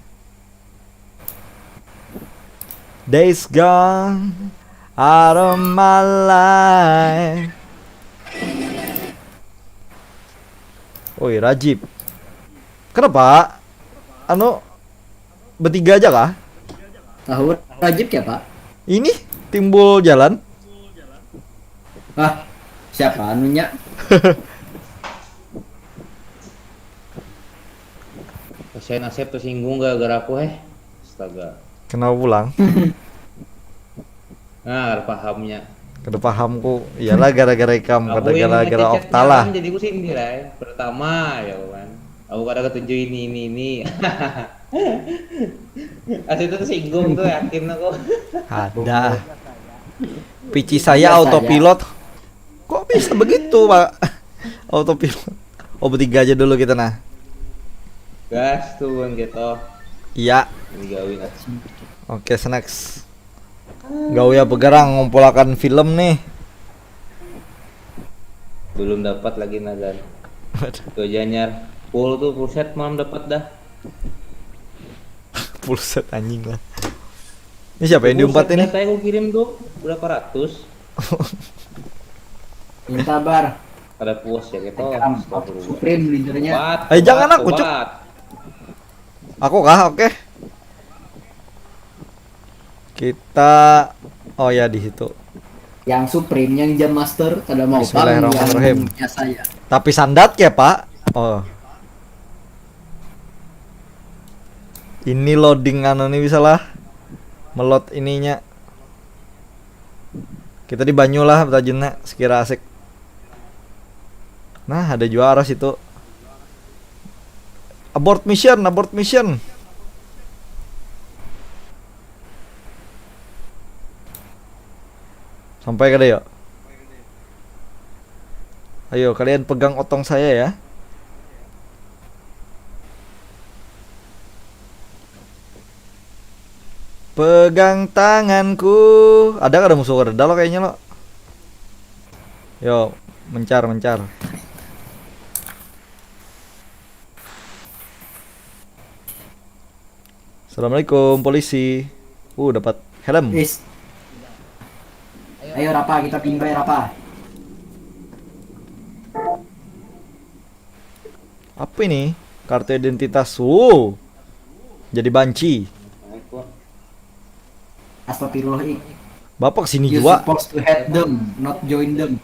Days Gone out of my life. Oi, Rajib. Kenapa? Anu, bertiga aja kah? Tahu Rajib ya, Pak? Ini timbul jalan. Ah, siapa anunya? Kasihan Asep tersinggung gara-gara aku, eh. Astaga. Kenapa pulang? Nah, ada pahamnya. Kada pahamku. Iyalah, gara-gara ikam, kada Aku yang gara-gara ngechat-chatnya Okta lah. Kan, jadi aku sindir, eh. Pertama ya kan. Aku kada ketujuh ini ini ini. Asli itu tersinggung tuh, yakin aku. Ada. P C saya Biasa autopilot. Kok bisa begitu, Pak? Autopilot. Oh, bertiga aja dulu kita nah. Gas tuh, Bang, gitu. Iya. Ini gawin lah. Oke, next. Gawe apa garang ngumpulakan film nih? Belum dapat lagi, Nagan. Itu aja nyar. Full tuh, full set malam dapat dah. Full set anjing lah. Ini siapa yang diumpat ini? Data yang aku kirim tuh berapa ratus? Minta bar. Ada puas ya gitu. Telegram, Astagfirullah. Supreme leadernya. Obat, Eh, jangan obat, aku, Cuk. Obat. Aku kah? Oke. Kita, oh ya, di situ. Yang Supreme, yang Jam Master, kada mau pang Bismillahirrahmanirrahim. Yang punya saya. Tapi sandat ya, Pak? Oh. Ini loading anu nih bisa lah. Melot ininya. Kita di banyu lah, betajunnya sekira asik. Nah, ada juara situ. Abort mission, abort mission. Sampai kada ya? Ayo, kalian pegang otong saya ya. Pegang tanganku. Ada kada musuh kada lo kayaknya lo. Yo, mencar, mencar. Assalamualaikum, polisi. Uh, dapat helm. Wis. Ayo Rapa, kita pindah Rapa. Apa ini? Kartu identitas. Wow. Jadi banci. Assalamualaikum. Astagfirullah, ik. Bapak sini You juga. Supposed to hate them, not join them.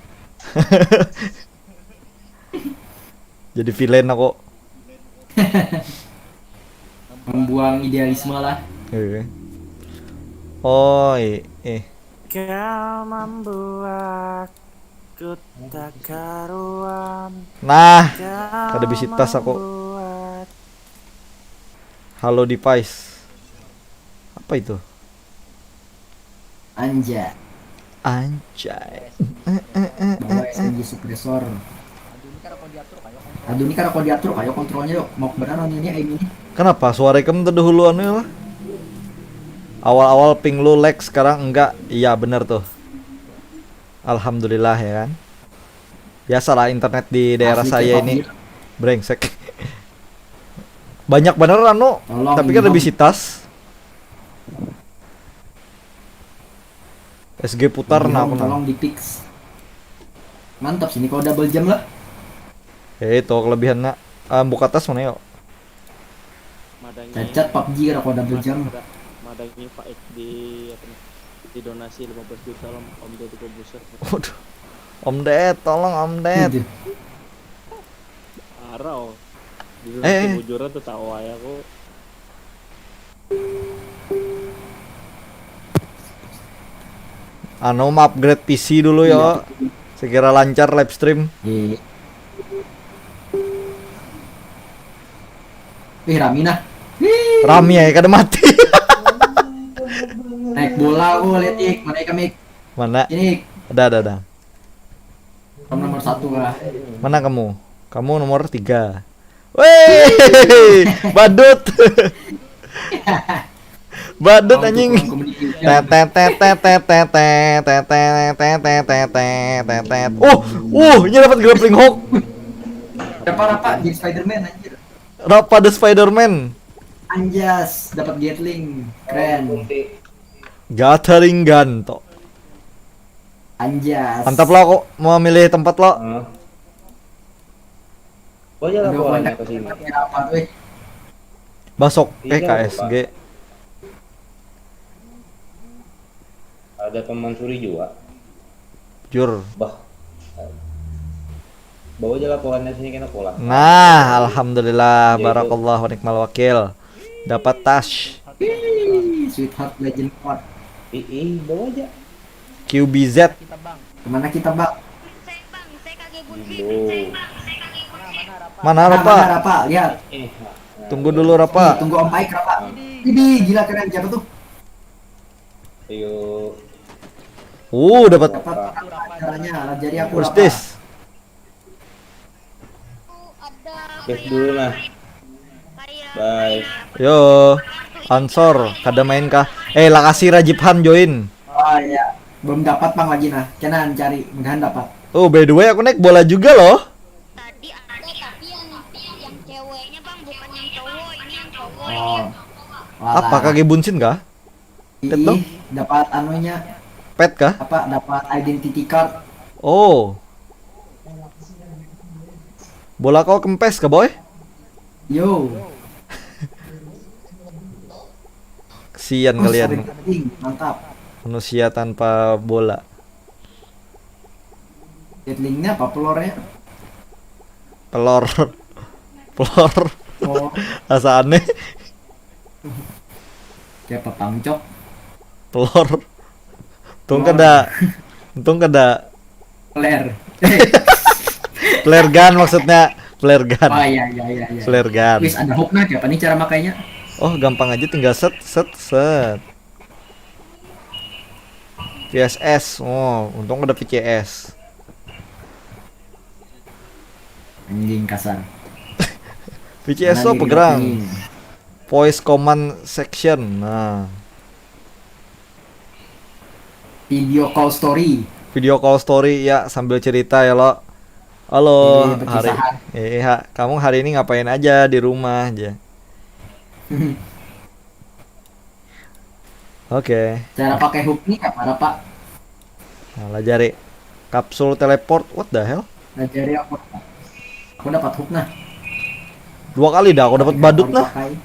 Jadi villain aku. Membuang idealisme lah. Iya. Oh, eh. Kau membuatku tak karuan. Nah, Kau kada bisi tas aku. Membuat Halo device. Apa itu? Anja. Anjay. Bawa S M G suppressor. Aduh, ini kada kau diatur kayak kontrolnya, yuk. Mau benar ini, aim ini. Kenapa suara ikam terdahuluan ya lah? Awal-awal ping lu lag, sekarang enggak. Iya, bener tuh. Alhamdulillah ya kan. Biasalah internet di daerah Asli saya K-pop ini gitu. Brengsek. Banyak bener anu, Tolong, tapi kan Bang. Lebih sitas. S G putar nah Tolong, aku nah. Tolong di fix. Mantap sini kalau double jump lah. Ya itu kelebihannya. Ah, buka tas mana yuk? Madangi Cacat pub G kada kalau double jump. Madangi Pak X di apa nih? Di donasi lima belas juta lah, Om Deddy Corbuzier. Waduh. Om Ded, tolong Om Ded. Aduh. Arau. Di Eh, eh. Bujuran tuh tahu aja aku. Anu, mau upgrade P C dulu yo. Sekira lancar live stream. Iya. Wih, rami nah. Rami ya, kada mati. Naik bola aku lihat, ik. Mana ikam, ik? Mana? Ini, ik. Ada, ada, ada. Kamu nomor satu lah. Mana kamu? Kamu nomor tiga. Weh, badut. Badut Kamu anjing. tukang communication. Tet, tet, tet, tet, tet, tet, tet, tet, tet, tet, tet, tet, tet, tet. Uh, uh, ini dapat grappling hook. Siapa, Rapa? Jadi Spider-Man, anjir. Rapa the Spider-Man. Anjas, dapat Gatling. Keren. Gathering gun toh. Anjas. Mantap lah kok memilih tempat lo. Heeh. Kok aja Aduh, laporannya kontak ke sini. Apa tuh, eh? Basok Iya, P K S G. Ada pemansuri juga. Jur. Bah. Bawa aja laporannya sini kena pola. Nah, alhamdulillah, Ya, itu. Barakallah wa ni'mal wakil. Dapat tas. Ih, sweetheart legend part. Ih, ih, bawa aja. Q B Z. Kemana kita, Bang? Tuh. Mana Nah, Rapa? mana Rapa? Lihat. Eh, Tunggu dulu Nih, Rapa. Tunggu Om Aik, Rapa. Ini gila, keren, siapa tuh? Ayo. Uh, dapat Dapat caranya, ajari aku, What's Rapa. This. Back dulu nah. Bye. Yo, Ansor, kada main kah? Eh, lakasi Rajib Han join. Oh iya, belum dapat, Bang, lagi nah. Kena cari, mudahan dapat. Oh, by the way, aku naik bola juga loh. Tadi ada, tapi yang yang ceweknya, Bang, bukan yang cowok, ini yang cowok. Oh. Apa, kaki bunsin kah? Pet dong? Ih, dapat anunya, Pet kah? Apa, dapat identity card. Oh. Bola kau kempes kah, boy? Yo. Kesian Oh, kalian, sering penting, mantap. Manusia tanpa bola. Gatling-nya apa, pelornya? Pelor. Pelor. Oh, Asa aneh. Kayak pepangcok. Pelor. Untung Pelor. kada. Untung kada. Flare. Flare gun maksudnya. Flare gun. Oh iya, iya, iya, iya. Flare gun. Wis, ada hook nah, siapa nih cara makainya? Oh, gampang aja, tinggal set set set. P S S. Oh, untung ada P C S. Anjing kasar. P C S Mana tuh nih apa gerang? Gatling? Voice command section. Nah, Video call story. Video call story ya, sambil cerita ya lo. Halo, Ini hari perpisahan. eh ha, kamu hari ini ngapain aja di rumah aja? Oke. Cara pakai hook nih apa, Pak? Nah, lah jari kapsul teleport. What the hell? Nah, jari aku. Aku dapat hook nah. Dua kali dah aku dapat badut nah. Pakai.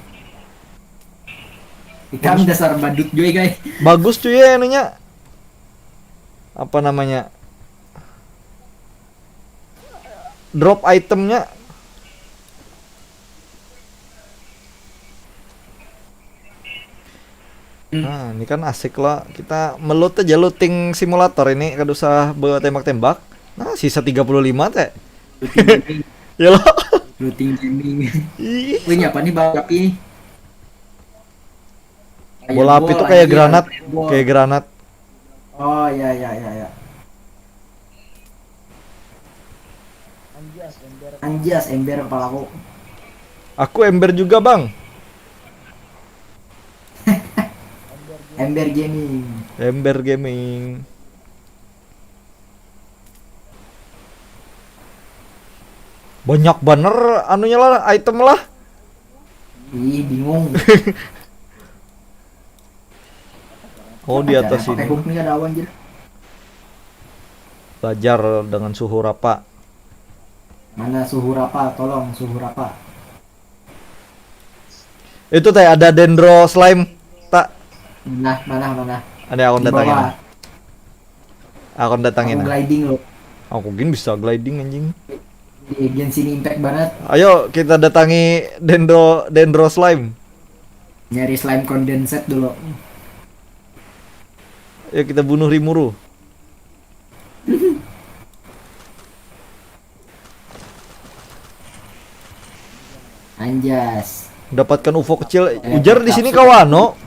Ikam dasar badut juga, guys. Bagus cuy ya ininya. Apa namanya? Drop itemnya. Hmm. Nah, ini kan asik lah. Kita melut aja looting simulator ini, kada usah bawa tembak-tembak. Nah, sisa tiga puluh lima teh. Looting gaming. Ya lo. Looting gaming. Ih, Wih, ini apa nih, Bang? Tapi bola api tuh kayak granat, kayak granat. Oh, ya, ya, ya, ya. Anjas, ember kepalaku. Aku ember juga, Bang. Ember gaming. Ember gaming. Banyak banar anunya lah, item lah. Ih, bingung. Oh, di atas Pakai ini. Hook nih, ada awan, anjir. Belajar dengan suhu rapa. Mana suhu rapa? Tolong, suhu rapa. Itu teh ada dendro slime, tak? Mana, mana, mana? Ada, aku Di datangin. bawah. Aku datangin. Aku gliding loh. Aku gin bisa gliding, anjing. Di Genshin Impact banget. Ayo kita datangi dendro dendro slime. Nyari slime condensate dulu. Ayo kita bunuh Rimuru. Anjas. Dapatkan ufo kecil. Ujar di sini kawano.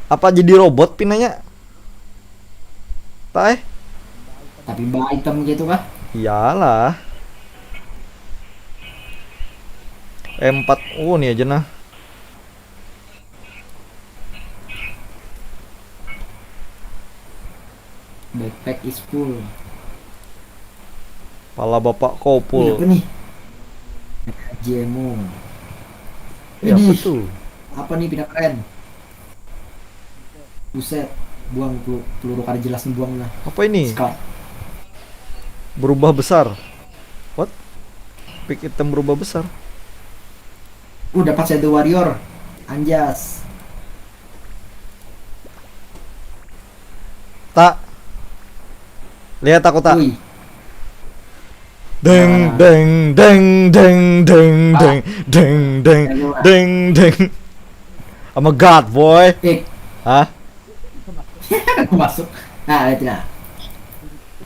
Apa jadi robot pinanya? Tak eh? Tapi bawa item gitu kah? Iyalah. Empat. Oh, ini aja nah. Backpack is full. Pala bapak kau Ini apa full. Nih? Jemo. Ya, apa Idih. Tuh? Apa nih, pindah keren? Buset, buang pelu- peluru kada jelas nih, buang lah. Apa ini? Scout. Berubah besar. What? Pick item berubah besar. Uh, dapat Shadow Warrior. Anjas. Tak. Lihat aku tak. Wih. Deng deng deng deng deng deng deng deng deng deng. I'm a god boy. Eh, Hah? Aku masuk. Nah, lihat nah.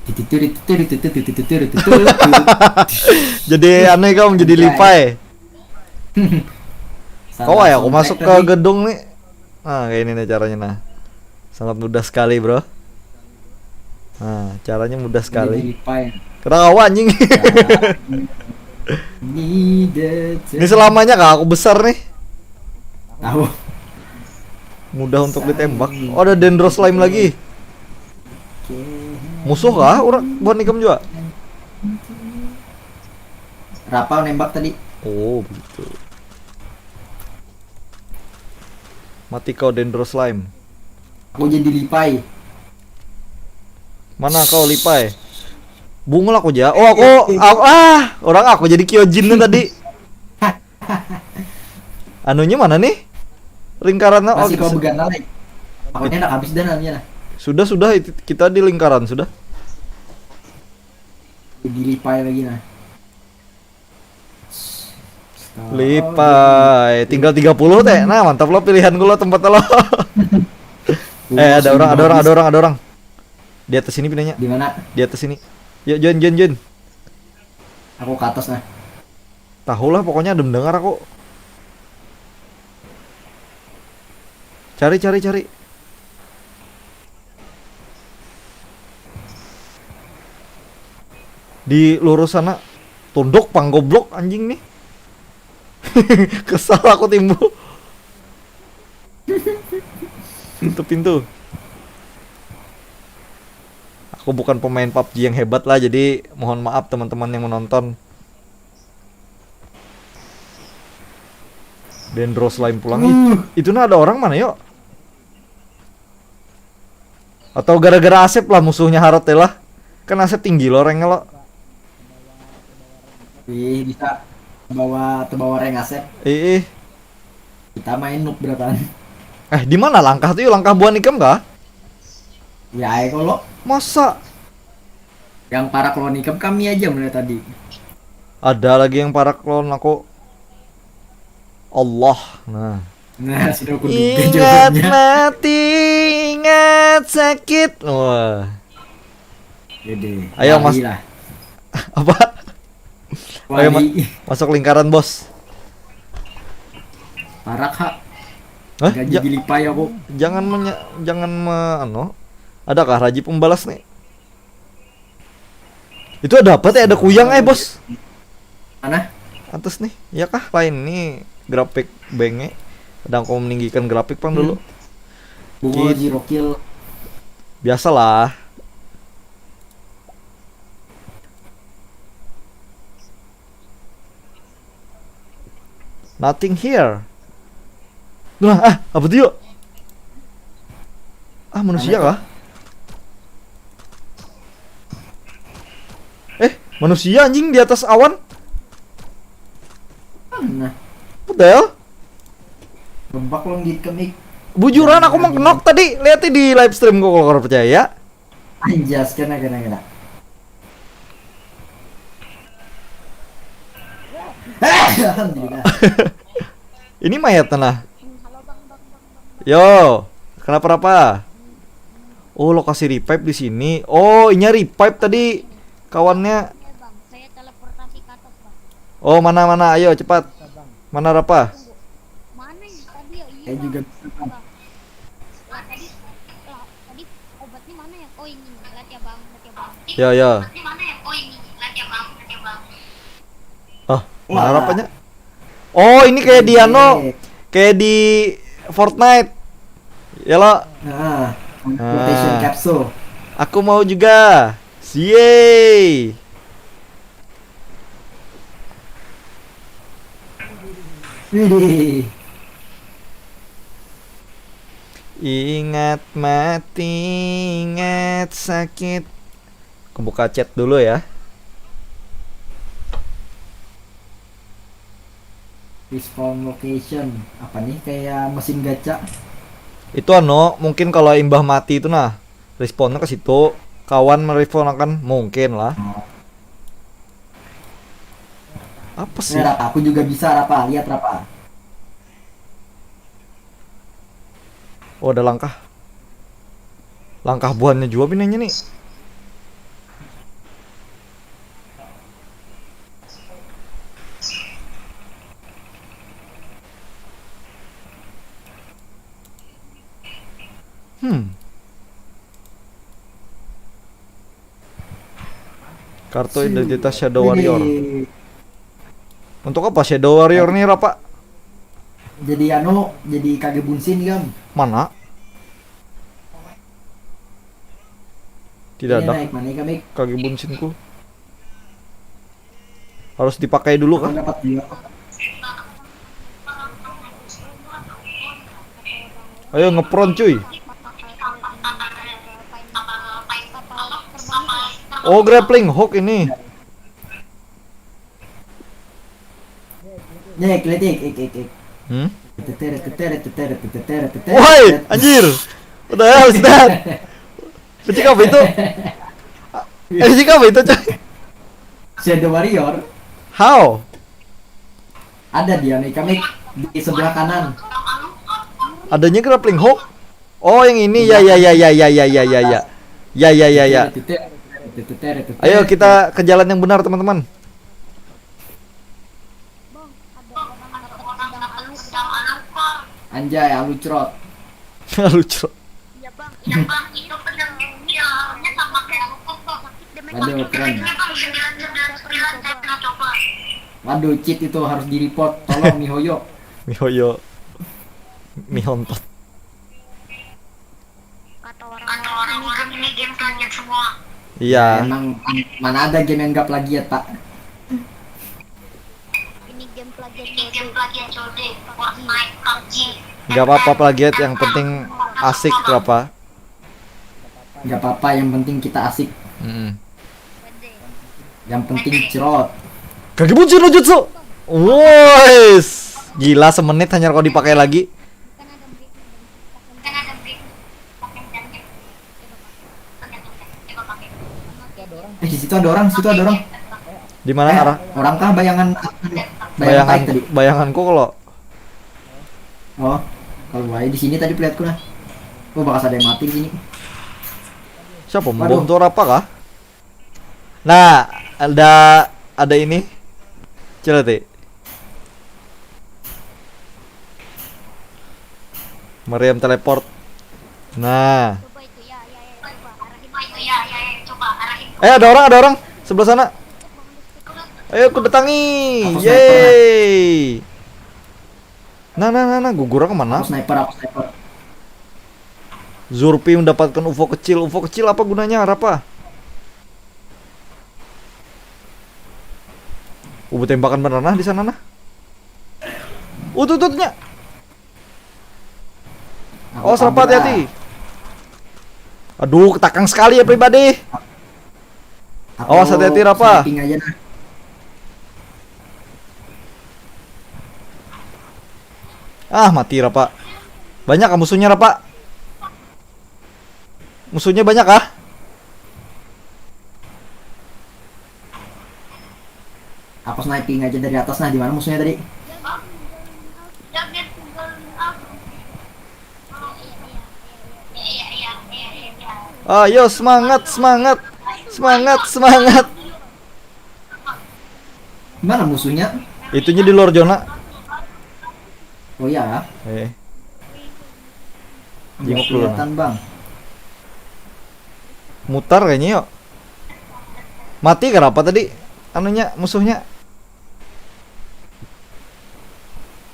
Tititiri, titiri, titiri, titiri, titiri, titiri. Jadi aneh kau menjadi Anjay. Lipai. Salah Kau ya aku soundtrack masuk ke tadi. Gedung nih. Nah, kayak ini nih caranya nah. Sangat mudah sekali, bro. Nah, caranya mudah Jadi sekali. Lipai. Kena kawa anjing. Need a Ini selamanya kah aku besar nih. Tahu. Mudah untuk ditembak. Oh, ada dendro slime lagi. Oke. Musuh kah? Orang buat nikam juga. Rapa nembak tadi. Oh, begitu. Mati kau dendro slime. Aku jadi Lipai. Mana kau Lipai? Bungul aku aja. Oh, aku, aku ah, orang aku jadi Kyojin nih tadi. Anunya mana nih? Lingkaran oh, Masih kau gitu. Beganal lagi. Aku ini anak habis dah namanya lah. Sudah sudah itu, kita di lingkaran sudah. Jadi Lipai lagi nah. Lipai, tinggal tiga puluh teh. Nah, mantap lo pilihan gue lo tempat lo. Eh, ada orang, ada orang, ada orang, ada orang. Di atas sini pinanya. Di mana? Di atas sini. Yuk, join, join, join. Aku ke atas nah. Tahu lah, pokoknya ada mendengar aku. Cari, cari, cari. Di lurus sana. Tunduk pang goblok anjing nih. Kesal aku timbul. Tutup pintu. Aku bukan pemain pubg yang hebat lah, jadi mohon maaf teman-teman yang menonton. Dendro slime pulang. Ih, itu nah ada orang mana, yuk? Atau gara-gara Asep lah musuhnya harot teh lah. Kan Asep tinggi lo ranknya lo. Ih, bisa bawa, terbawa rank Asep. Ih, ih. Kita main noob berapaan? Eh, di mana langkah tu? Langkah buhan ikam kah? Ya, ayo kalau Masa? Yang parak lawan ikam kami aja mulai tadi. Ada lagi yang parak lawan aku. Allah. Nah. Nah, sudah aku duga Ingat jawabannya. Mati, ingat sakit. Wah. Jadi, Ayo, lari Mas. Lah. Apa? Ayo ma- Wali. Masuk lingkaran, Bos. Parak, ha. Hah? Gaji Ja- dilipai aku. jangan menya jangan me anu. Adakah Raji pembalas nih? Itu ada apa teh? Ada kuyang eh, Bos. Mana? Atas nih. Ya kah lain nih grafik benge. Kadang aku meninggikan grafik pang dulu. Bungo Kid- Zero Kill. Biasalah. Nothing here. Nah, ah, apa tuh yuk? Ah, manusia Mana kah? Eh, manusia anjing di atas awan. Nah, What the hell? bebak lo ngit kemik. Bujuran aku mengkenok tadi. Lihat di live stream kok kalau percaya. Anjas, kena, kena, kena. Alhamdulillah. Ini mayat nah. Yo, kenapa-napa? Oh, lokasi revive di sini. Oh, inya revive tadi kawannya. Ya bang, saya teleportasi ke atas bang. Oh, mana mana? Ayo cepat. Mana Rapa? Mana ya tadi ya? Iya Saya bang. Juga Bang. Lah, tadi, lah, tadi obatnya mana ya? Oh ini, lihat ya bang, lihat ya bang. Ya ya. Obatnya mana ya? Oh ini, lihat ya bang, lihat ya bang. Oh, mana Wah. Rapanya? Oh, ini kayak di ano, Iya. Kayak di Fortnite. Ya lo. Nah, rotation Ah. capsule. Aku mau juga. Yeay. Widih. Ingat mati, ingat sakit. Aku buka chat dulu ya. Respawn location. Apa nih, kayak mesin gacha? Itu ano, mungkin kalau imbah mati itu nah, respawnnya ke situ, kawan merespawn akan mungkin lah. Apa sih? Nah, Rapa, aku juga bisa, Rapa. Lihat, Rapa. Oh, ada langkah. Langkah buhannya juga pinanya nih. Hmm. Kartu identitas Shadow Warrior. Widih. Untuk apa Shadow Warrior nih, Rapa? Jadi anu, jadi kage bunsin, Gam. Mana? Tidak Ini ada naik mana, Kak Mik? kage bunsinku. Harus dipakai dulu Aku kah? Dapat dua. Ayo ngepron cuy. Oh, grappling hook ini. Nih, kletik, ik, ik, ik. Hmm? Tetere, tetere, tetere, tetere, tetere. Woi, anjir. What the hell is that? Kecil apa itu? Eh, kecil apa itu, coy? Shadow Warrior. How? Ada dia nih, Kak Mik, di sebelah kanan. Adanya grappling hook. Oh, yang ini ya ya ya ya ya ya ya ya ya. Ya ya ya ya. Tetere, tetere, tetere, tetere. Ayo kita ke jalan yang benar, teman-teman. Bang, ada orang dapat pedang aluka. Anjay, alucrot. Lucu. Ya bang, ya bang, itu pedang ini lawannya sama kayak aluka bang. Sakit damage. Waduh, keren. Damage-nya bang sembilan sembilan sembilan, saya pernah coba. Waduh, cheat itu, harus di-report. Tolong, mihoyo. Mihoyo. Mihontot. Kata orang-orang ini game kaget semua. Iya. Emang mana ada game yang gak plagiat, Pak? Ini game plagiat. Ini game plagiat code. Fortnite, PUBG. Gak apa-apa plagiat, yang penting asik, Rapa. Gak apa-apa, yang penting kita asik. Mm-mm. Pede. Yang penting crot. Kaki buncit no jutsu. Woi. Gila, semenit hanya kau dipakai lagi. Kan ada game. Eh, di situ ada orang, di situ ada orang. Di mana Eh, arah? Orang kah bayangan? Bayangan Bayangan Taik tadi. Bayanganku kalau Oh, kalau wae di sini tadi pelihatku nah. Oh, bakal ada yang mati di sini. siapa Waduh. Bom tuh apa kah? Nah, ada ada ini. Coba ti. Meriam teleport. Nah. Coba itu ya, ya, ya, coba arahin. Coba ya, ya, ya, coba arahin. Eh, ada orang, ada orang sebelah sana. Ayo, aku datangi. Aku Yeay. Nah, nah, nah, nah, gugura kemana? Aku sniper, aku sniper. Zurpi mendapatkan U F O kecil. U F O kecil apa gunanya? Apa? Ubu tembakan bener nah di sana nah. Utututnya. Aku Oh, serapa kabur, hati-hati. Aduh, ketakang sekali ya pribadi. ah. Aku Awas, hati-hati, Rapa. Sniping aja nah. Ah, mati Rapa. Banyak kah musuhnya, Rapa? Musuhnya banyak kah? Aku sniping aja dari atas nah, di mana musuhnya tadi? Ayo, semangat, semangat. Semangat, semangat. Mana musuhnya? Itunya di luar zona. Oh ya, Eh, nggak Jenguk dulu, kelihatan bang. Mutar kayaknya yuk. Mati kenapa tadi? Anunya, musuhnya.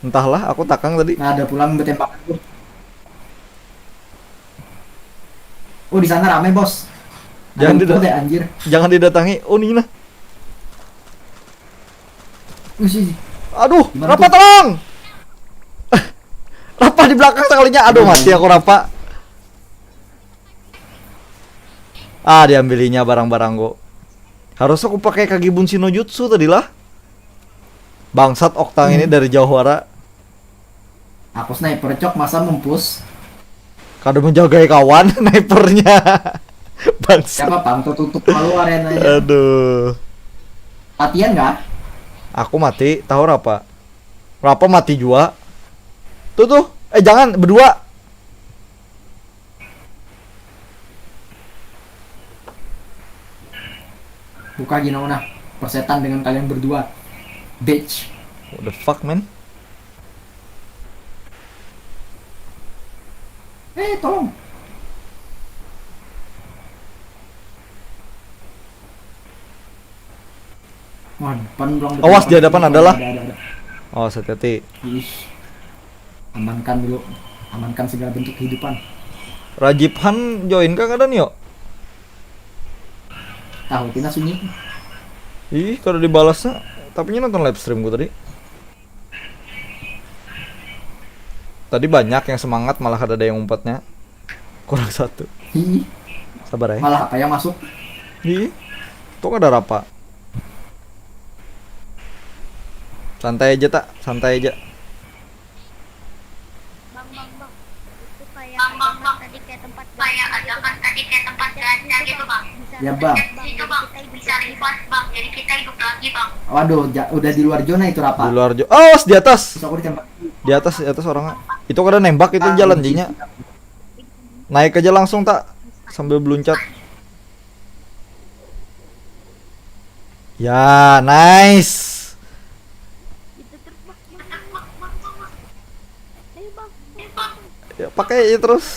Entahlah, aku takang tadi. Nah, ada pulang bertembakan tuh. Oh, di sana ramai bos. Jangan Ada tidak- deh anjir. Jangan didatangi. Oh, Nina. Wih, sih. Aduh, Gimana Rapa tuh? Tolong. Rapa di belakang sekalinya. Aduh, mati aku Rapa. Ah, diambilinya barang-barangku. Harus aku pakai Kagibun Shinojutsu tadi lah. Bangsat Oktang ini dari jauh wara. Aku sniper cok, masa mempus. Kada menjagai kawan snipernya. Bangsat. Siapa pang tuh tutup malu arenanya. Aduh. Latihan kah? Aku mati, tahu Rapa. Rapa mati juga. Tuh tuh. Eh, jangan, berdua. Buka gina nah. Persetan dengan kalian berdua. Bitch. What the fuck, man? Eh, tolong. Wah, depan pulang. Awas, di hadapan ada lah. Ada, ada, ada. Oh, hati-hati. Ih. Amankan dulu. Amankan segala bentuk kehidupan. Rajib Han join kah kadang yuk? Tahu pina sunyi. Ih, kada dibalasnya. Tapi nya nonton live streamku tadi. Tadi banyak yang semangat, malah kada ada yang umpatnya. Kurang satu. Ih, Sabar ya. malah apa yang masuk? Ih, tuh kada Rapa. Santai aja, tak? Santai aja. Bang, bang, bang. Itu kayak ada kan tadi kayak tempat kayak ada kan tadi kayak tempat gacha gitu bang. Bisa Ya, Bang. Bang, jadi kita hidup lagi bang. Waduh, ja- udah di luar zona itu Rapa. Di luar jo. Awas, di atas. Terus aku ditembak. Di atas, di atas orangnya. Itu kada nembak, itu Ah, jalan benci. Jinya. Naik aja langsung, tak? Sambil beluncat. Ya, nice. Itu terus bang. Ayo bang. Ayo bang. Ya, pakai aja terus.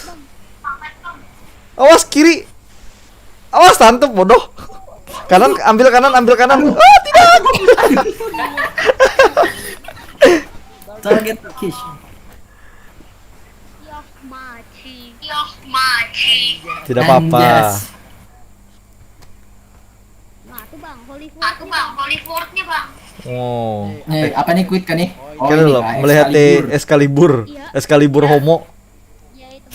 Awas kiri. Awas, tante bodoh. Kanan, ambil kanan, ambil kanan. Ah, tidak. Target location. Yoh maci. Tidak apa-apa. Anjas. Nah tuh bang, holy word nih bang. Oh. Nih, apa nih, quit kan nih? Oh, Kira ini lo kah, melihat Excalibur. Excalibur. Iya. Excalibur homo. Ya itu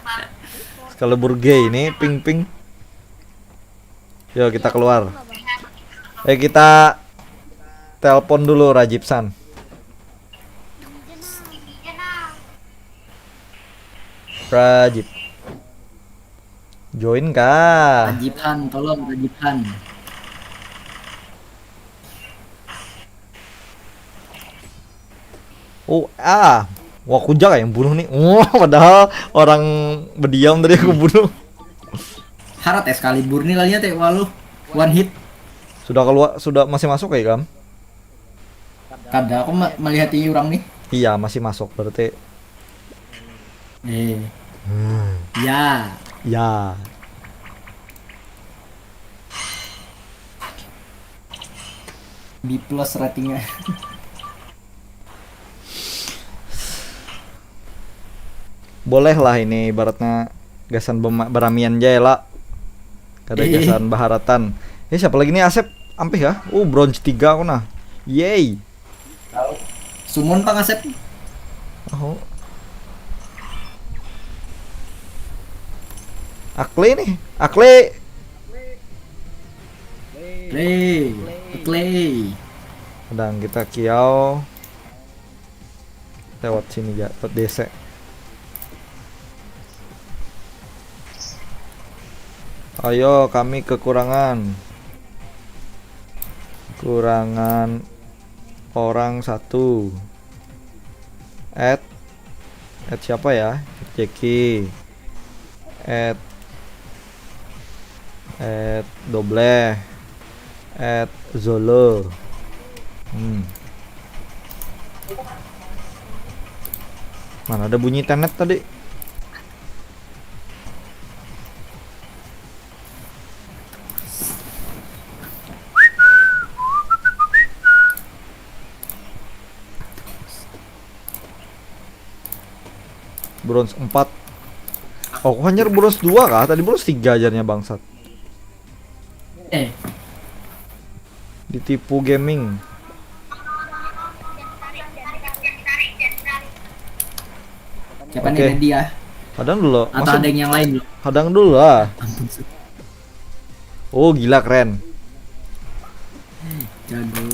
bang. Excalibur gay ini, pink pink. Yo, kita keluar. Eh, kita telepon dulu Rajib San. Rajib. Join kah? Rajib Han, tolong Rajib Han. Oh, ah. Wah, aku ja yang bunuh nih. Wah, padahal orang berdiam tadi aku bunuh. Harat Excalibur nih lahnya teh waluh. One hit. Sudah keluar, sudah masih masuk ya, Gam? Kada, aku ma- melihat ini orang nih. Iya, masih masuk berarti. Eh. Ya. Ya. B plus ratingnya. Boleh lah ini ibaratnya gasan bema- beramian aja ya lah. Kada Iya. Gasan baharatan. Eh, siapa lagi nih? Asep ampih kah? Uh, bronze tiga aku nah. Yeay. Summon Pak Asep. Oh. Akli nih. Akli. Play. Play. Sedang kita kiau lewat sini ya, lewat D C. Ayo, kami kekurangan. Kurangan orang satu. Add, add siapa ya? Jeki. Add, add Dobleh. Add Zolo. Hmm. Mana ada bunyi tenet tadi? Bronze empat. Oh, aku hanyar bronze dua kah? Tadi bronze tiga ajarnya bangsat. Eh, Ditipu gaming. siapa Oke. nih tadi ya? Hadang dulu. Atau Masa- ada yang lain? Hadang dulu lah. Ampun. Su- Oh, gila, keren. Jago.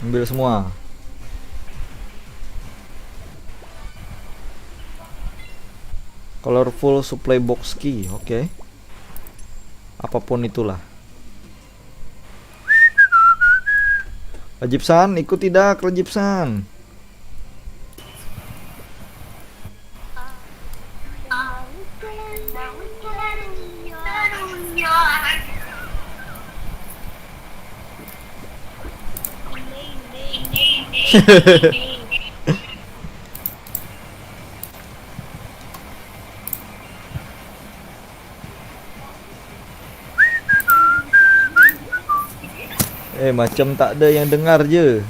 Ambil semua. Colorful supply box key, oke. Apapun itulah. Rajib San, ikut tidak, Rajib San? Eh, macam tak ada yang dengar je.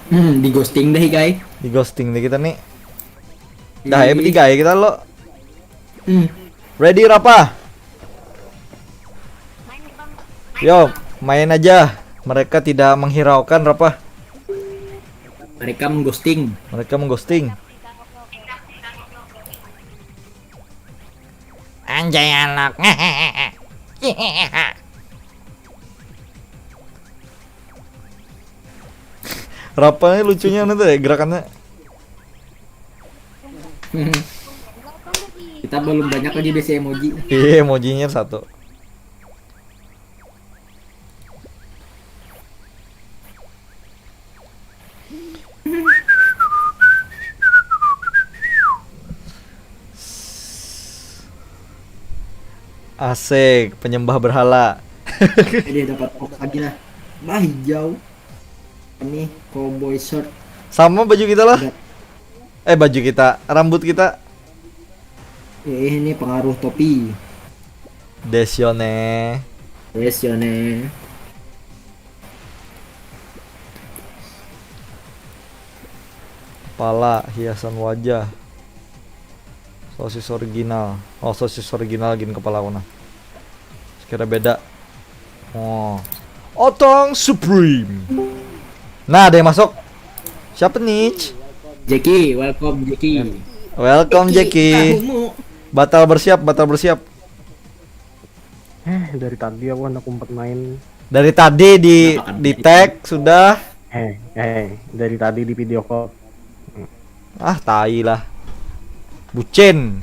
Hmm, di ghosting deh, guys. Di ghosting deh kita nih. Dah ya, bertiga ya kita lo. Hmm. Ready, Rapa? Yo, main aja. Mereka tidak menghiraukan, Rapa. Mereka mengghosting. Mereka mengghosting. Anjay anak. Rapa ini lucunya nanti ya gerakannya. Kita belum banyak lagi besi emoji. Iya, emojinya satu. Asik, penyembah berhala. Jadi dapat box lagi lah. Bah, hijau. Ini cowboy shirt. Sama baju kita lah. Enggak. Eh, baju kita, rambut kita. Eh, ini pengaruh topi. Desione. Yes, Yone. Kepala, hiasan wajah. Sosis original. Oh, sosis original gin kepala aku nah. Sekira beda. Oh. Otong Supreme. Nah, ada yang masuk. Siapa nih? Jeki, welcome Jeki. Welcome, Jeki. Tahumu. Batal bersiap, batal bersiap. Eh, dari tadi aku anak umpat main. Dari tadi di Kenapa kan di tag sudah. Eh, Eh, dari tadi di video call. Ah, tai lah. Bucin.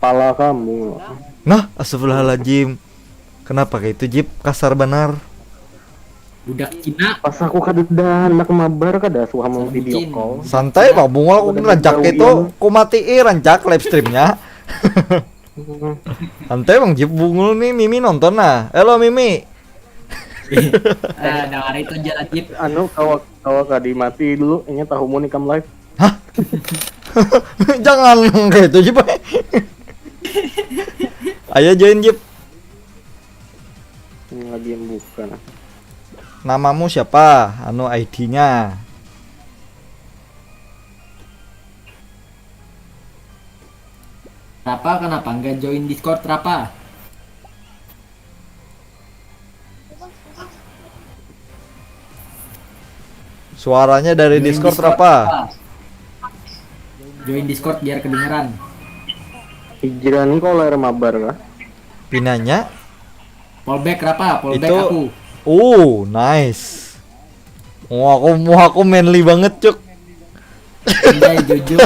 Pala kamu. Nah, astagfirullahaladzim. Kenapa kayak itu, Jip? Kasar benar. Budak Cina. Pas aku kada handak mabar, kada suka mau video Bucin. Call. Santai, Pak Bungul, aku Udah rancak jauh, itu. Iya. Ku matii rancak live streamnya. Santai, Bang Jip. Bungul nih, Mimi nonton nah. Halo, Mimi. Eh, dengar itu aja lah, Jip. Anu, kawa kawa kadi mati dulu, ini tahu mau nikam live. Jangan kayak itu, Jip. Ayo join, Jip. Ini lagi yang buka nah. Namamu siapa? Anu, I D-nya. Rapa, kenapa nggak join Discord, Rapa? Suaranya dari Join Discord, Discord, apa? Join Discord biar kedengeran. Hijrah nih kalau layar mabar kah? Pinanya Fallback, Rapa? Fallback itu. Aku. Oh, nice. Mau aku, mau aku manly banget, Cuk. Anjay, Jojo.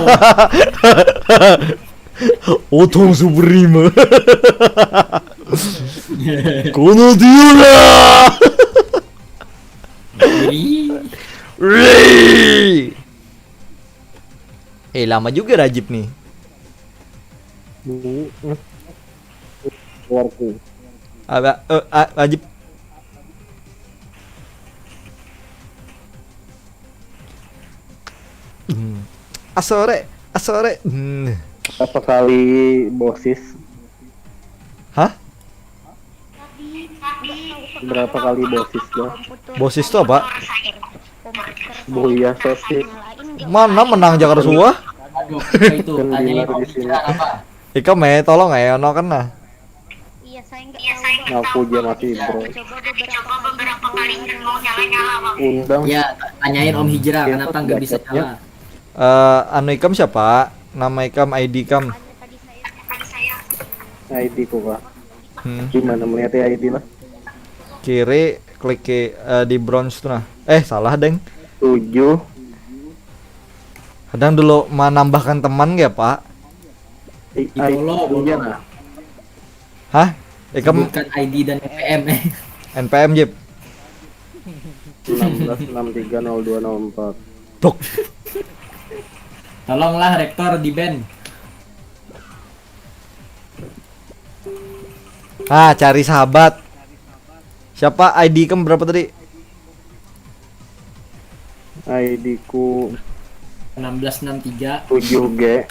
Otong Supreme. Kono dia lah. Ih, Wih. Eh, lama juga Rajib nih. Bu, eh. Keluarku. Apa? Eh, ah, Rajib. Hmm. Asore, asore. Hmm. Berapa kali bosis? Hah? Berapa kali bosis dah? Bosis tuh apa? Buya sosis. Mana menang Jakarta Suah? Aduh, apa itu? Kan Tanyain dilar Om di sini. Hijrah apa? Ikam eh tolong eh ono kena. Iya, saya nggak tahu. Aku aja masih bro. Coba beberapa kali kan mau nyala-nyala, Bang. Undang. Ya, tanyain Om Hijrah, Iya, kenapa nggak bisa bacotnya. nyala? Eh, anu ikam siapa? Nama ikam, I D ikam. Tadi saya I D ku kah? Hmm. Gimana melihat ya I D lah? Kiri klik ke, eh, di bronze tuh nah. Eh, salah, Deng. Tujuh. Kadang dulu menambahkan teman ya, Pak. I, Di follow, I, iya follow. Nah. Hah? Ikam Bukan I D dan N P M eh. N P M, Jip. Enam belas enam tiga nol dua nol empat. Blok. Tolonglah rektor di ban. Ah, cari sahabat. Siapa, I D ikam berapa tadi? I D ku Enam belas enam tiga. tujuh G.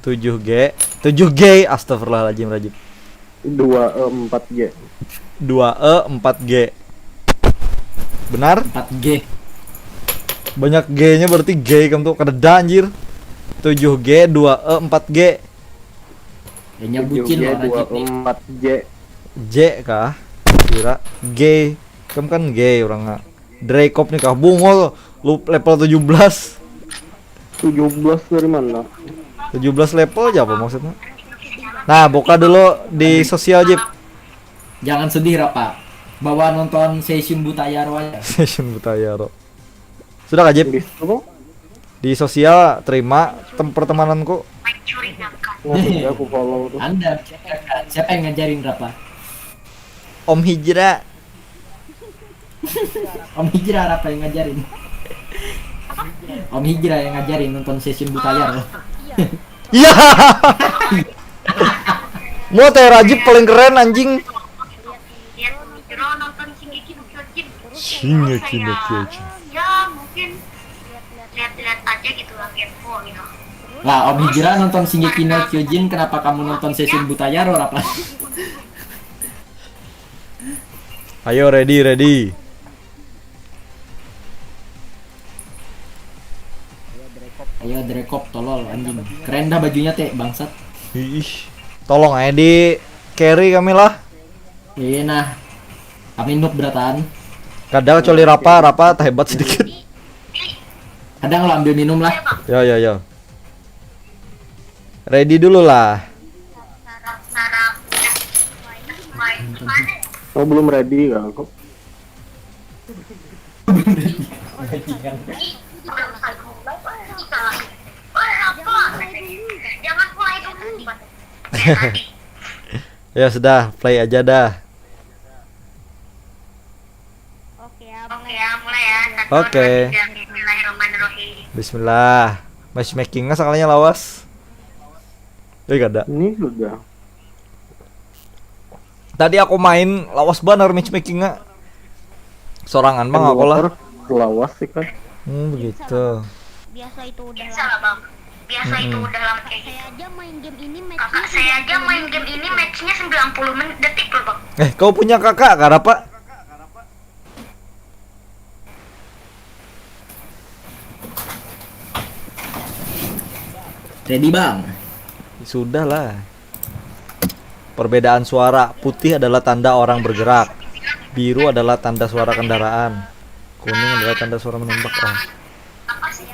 Tujuh G. Tujuh G. Astagfirullahaladzim, Rajib. Dua E empat G. Dua E empat G. Benar? Empat G. Banyak G-nya, berarti G ikam tuh. Kadeda, anjir. Tujuh G, dua E empat G. Kayaknya Tujuh bucin G loh, dua Rajib nih. Empat G. J kah? Kira G. Ikam kan G orangnya. Drekop nih kah? Bungul. Lu level tujuh belas. Tujuh belas dari mana? Tujuh belas level aja apa maksudnya? Nah, buka dulu di sosial, Jip. Jangan sedih, Rapa. Bawa nonton Seishun Butayaro aja. Seishun Butayaro. Sudah kah, Jip? Di situ kok. Di sosial, terima tem pertemananku. Nah, sudah aku follow tuh. Anda siapa, siapa yang ngajarin, Rapa? Om Hijrah. Om Hijrah, Rapa yang ngajarin. Om Hijrah yang ngajarin nonton Seishun Butayaro. Iya. Mau teh Rajib paling keren, anjing. Lihat Hijrah nonton Shingeki no Kyojin. Shingeki no Kyojin. Ya, mungkin lihat-lihat aja gitu lah, kepo gitu. Lah, Om Hijrah nonton Shingeki no Kyojin, kenapa kamu nonton Seishun Butayaro, Rapa? Ayo, ready, ready. Ayo, Drekop, tolol, anjing. Keren dah bajunya, teh, bangsat. Ih, tolong aja di carry kami lah. Iya, nah. Kami noob, beratan. Kadang kecuali Rapa, Rapa tak hebat sedikit. Kadang lo ambil minum lah. Ya, ya, ya. Ready dulu lah. Oh, belum ready kah aku? Ya sudah, play aja dah. Oke ya, mulai ya. Satu, dua, tiga. Bismillah. Matchmaking sekalinya lawas. Eh, kada. Ini sudah. Tadi aku main, lawas banar matchmaking-nya. Sorangan bang aku lah. Lawas sih kan. Hmm, begitu. Biasa itu udah lama. Biasa itu udah lama kayak gitu. Saya aja main game ini matchnya. Kakak saya aja main game ini matchnya sembilan puluh menit, detik loh bang. Eh, kau punya kakak kah, Pak? Ready bang. Sudahlah. Perbedaan suara, putih adalah tanda orang bergerak, biru adalah tanda suara kendaraan, kuning adalah tanda suara menembak. Oh. Apa sih?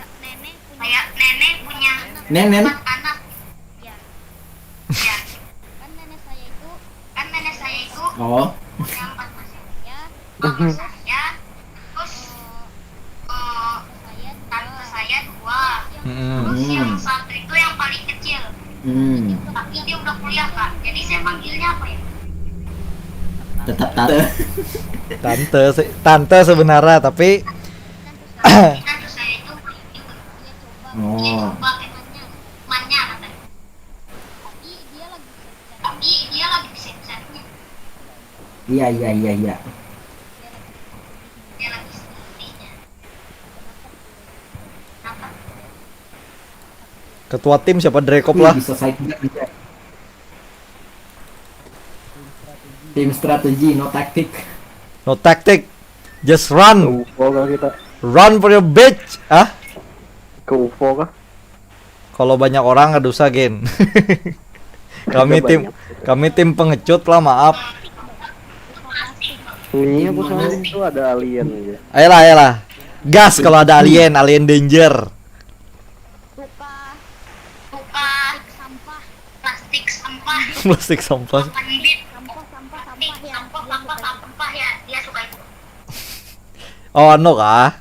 Kayak nenek punya Nenen. Empat anak. Ya. Ya. Kan nenek saya itu, kan nenek saya itu Oh. Punya empat mas. Ya. Terus, eh, tante saya dua. Mm-mm. Terus yang satu itu yang paling kecil. Hmm. Tapi dia udah kuliah, Kak. Jadi saya panggilnya apa ya? Tetap tante. Tante se- tante sebenarnya, tapi Tante saya itu dia coba. Oh. Dia coba temannya. Temannya katanya. Tapi dia lagi bisa-bisanya. Iya, iya, iya, iya. Dia lagi sendirinya. Kenapa? Ketua tim siapa? Drekop Wih, lah. Bisa side back juga. Tim strategi, no tactic. No tactic. Just run. Ke U F O kah kita? Run for your bitch. Ah? Ke U F O kah? Kalau banyak orang nggak dosa, Gen. Kami Udah tim banyak. Kami tim pengecut lah, maaf. Sunyi apa soalnya itu ada alien aja. Ayolah, ayolah. Gas kalau ada alien, alien danger. Buka. Buka. Sampah. Plastik sampah. Plastik sampah. Sampah, sampah, sampah ya. Sampah, sampah, sampah ya. Dia suka itu. Oh, anu kah?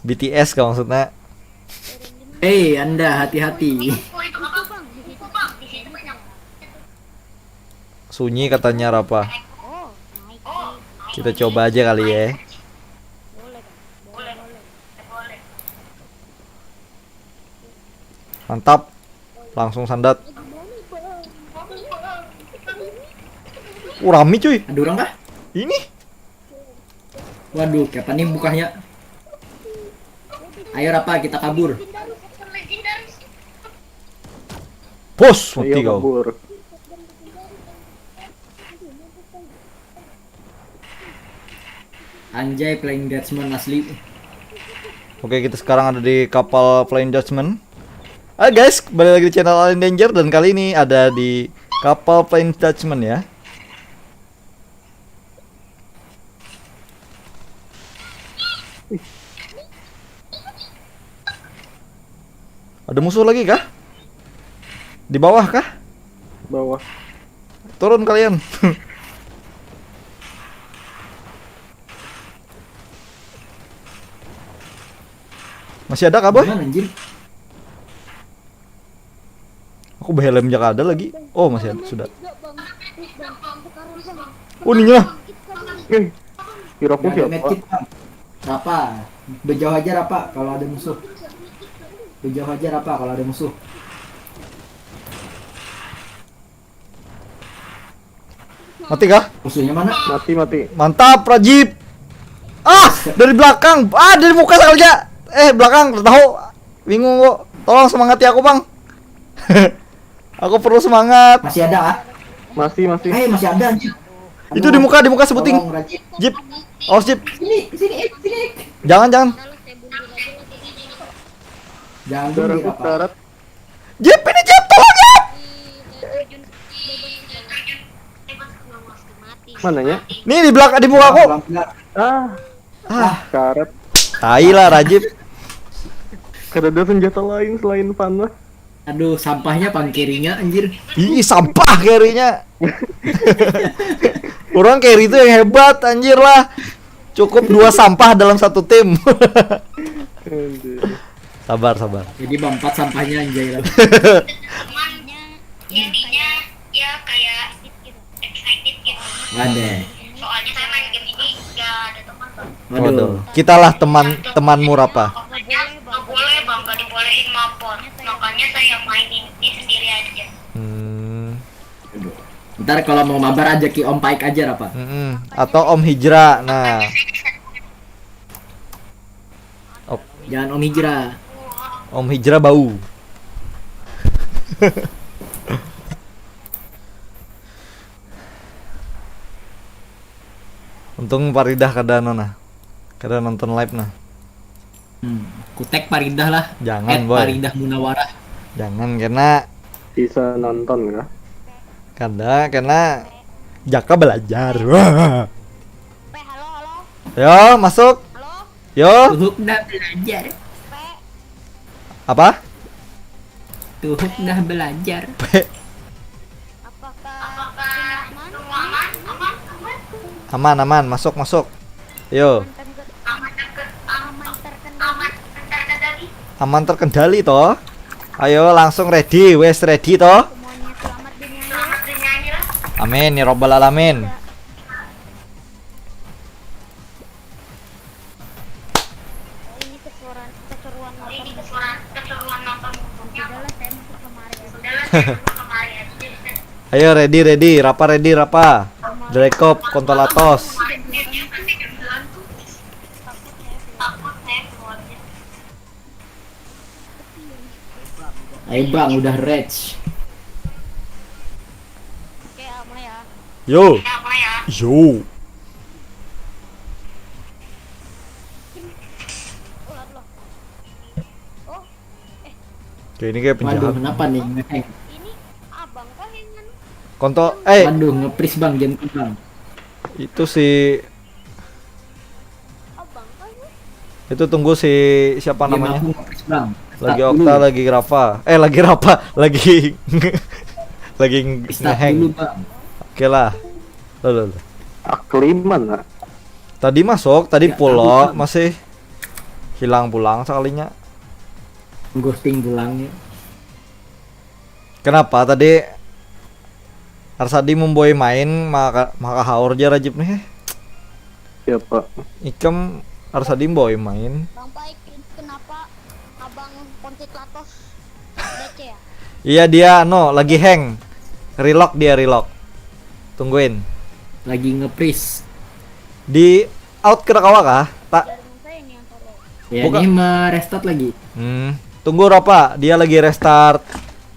B T S kah maksudnya? Hei, Anda hati-hati. Sunyi katanya, Rapa. Kita coba aja kali ya. Mantap. Langsung sandat. Uh, rami cuy. Ada orang kah? Ini. Waduh, kapan nih bukanya? Ayo Rapa, kita kabur. Bos, mati kau. Anjay, Flying Dutchman asli. Oke, kita sekarang ada di kapal Flying Dutchman. Hai guys, kembali lagi di channel Alien Danger dan kali ini ada di kapal Flying Dutchman ya. Ada musuh lagi kah? Di bawah kah? Bawah. Turun kalian. Masih ada kah, Boy? Mana, anjir? Aku behelm ja kada lagi. Oh, masih ada, sudah. Oh, ininya. Eh, kira aku siapa? Medkit, Bang. Rapa? Bejauh aja, Rapa, kalau ada musuh. Bejauh aja, Rapa, kalau ada musuh. Mati kah? Musuhnya mana? Mati, mati. Mantap, Rajib. Ah, dari belakang. Ah, dari muka sekali aja. Eh, belakang, tahu. Bingung kok. Tolong semangati aku, Bang. Aku perlu semangat. Masih ada, ah? Masih, masih. Eh, masih ada, anjir. Itu di muka, di muka sebuting. Tolong, Rajib. Jip. Oh, Jip. Sini, sini, eh, sini. Jangan, jangan. Jangan. Darahku sekarat. Jip, ini Jip, tolong Jip. Mananya? Nih di belakang, di muka aku. Ah. Ah, karet. Tai lah, Rajib. Kada ada senjata lain selain panah. Aduh, sampahnya pang carry-nya, anjir. Ih, sampah carry-nya. Orang carry itu yang hebat, anjir lah. Cukup dua sampah dalam satu tim. Sabar, sabar. Jadi bampat sampahnya anjay lah. Intinya ya kayak excited gitu. Waduh. Soalnya saya main game ini gak ada teman bang. Waduh. Kitalah teman temanmu Rapa. Pokoknya nggak boleh bang, gak dibolehin mapor. Makanya saya main ini sendiri aja. Hmm. Ntar kalau mau mabar aja ki Om Paik aja apa? Mm-mm. Atau Om Hijra. Nah. Jangan Om Hijra. Om Hijra bau. Untung Paridah kada anu nah. Kada nonton live nah. Hmm. Kutek Paridah lah. Jangan, At boy. Paridah Munawarah. Jangan kena Bisa nonton kah? Kada kena jaka belajar. Wah. Pe, halo, halo, Yo, masuk. Halo. Yo. Tuhuk dah belajar. Pe, Apa? Tuhuk dah belajar. apakah semua aman? Aman, aman, masuk, masuk. Yo. Aman terkendali. Aman terkendali toh. Ayo langsung ready, wes ready toh. Semuanya selamat dunia akhirat. Amin ya robbal alamin. Ini keseruan keseruan nonton. Udahlah saya masuk lemari aja. Ayo ready ready, Rapa ready Rapa. Drekop, Kontolatos. Ayo bang udah rage. Oke, mulai ya. Yo. Yo. Ular loh. Oh, Oke, ini kayak Waduh, penjahat. Kenapa nih ngeheng? Ini abang kah yang nganu? Kontol eh Waduh, ngepris bang, jangan bang. Itu si Abang kah ini? Itu tunggu si siapa Game namanya? Aku ngepris bang. Lagi Start Okta, dulu. Lagi Rafa. Eh, lagi Rafa, lagi lagi Start ngeheng. Dulu bang. Oke lah. Lo, lo, lo. Akliman lah. Tadi masuk, tadi Ya, pulo tadi kan. Masih hilang pulang sekalinya. Ghosting pulangnya. Kenapa tadi Arsadi memboy main maka maka haur aja Rajib nih. Siapa? Ikam Arsadi memboy main. Bang Paik, kenapa abang kontit latos? D C ya? Iya dia no lagi hang. Relock dia relock. Tungguin. Lagi ngepris. Di out kena kawa kah? Tak. Jaringan saya ini yang solo. Ya Buka- ini merestart lagi. Hmm. Tunggu Rafa, dia lagi restart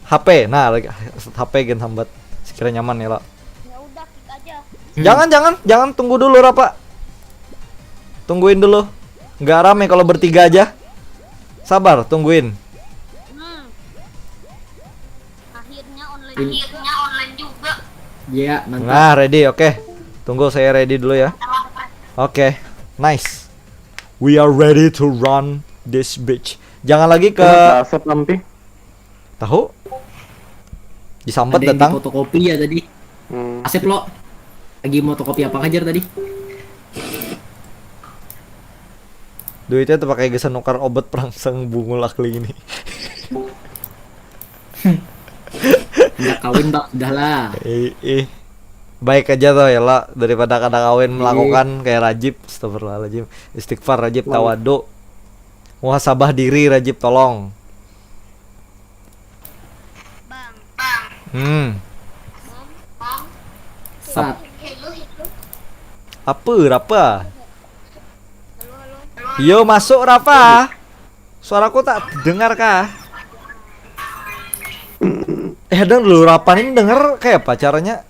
H P. Nah, lagi restart H P gen sambat. Sekira nyaman ya, lo. Ya udah, kick aja. Jangan, jangan, jangan tunggu dulu Rafa. Tungguin dulu. Nggak rame kalau bertiga aja. Sabar, tungguin. Hmm. Akhirnya online. Akhirnya online juga. Ya, mantap. Nah, ready. Oke. Tunggu saya ready dulu ya. Oke. Nice. We are ready to run this bitch. Jangan lagi ke Kenapa Asep Lampi? Tahu? Disambat Ada yang datang. Fotokopi ya tadi. Hmm. Asep lo. Lagi mau fotokopi apa aja tadi? Duitnya terpakai gasan nukar obat perangsang bungul akli ini. Nggak kawin bang, udah lah. Eh, eh. Baik aja tuh ya lah, daripada kada kawin melakukan kayak Rajib. Astagfirullahaladzim. Istighfar Rajib, tawadu. Muhasabah diri Rajib, tolong. Bang, Hmm. bang, Sat. Hello, hello. Apa Rafa? Halo, halo. Yo masuk Rafa. Suaraku tak dengar kah? Eh, ada dulu Rafa ini denger kayak apa caranya?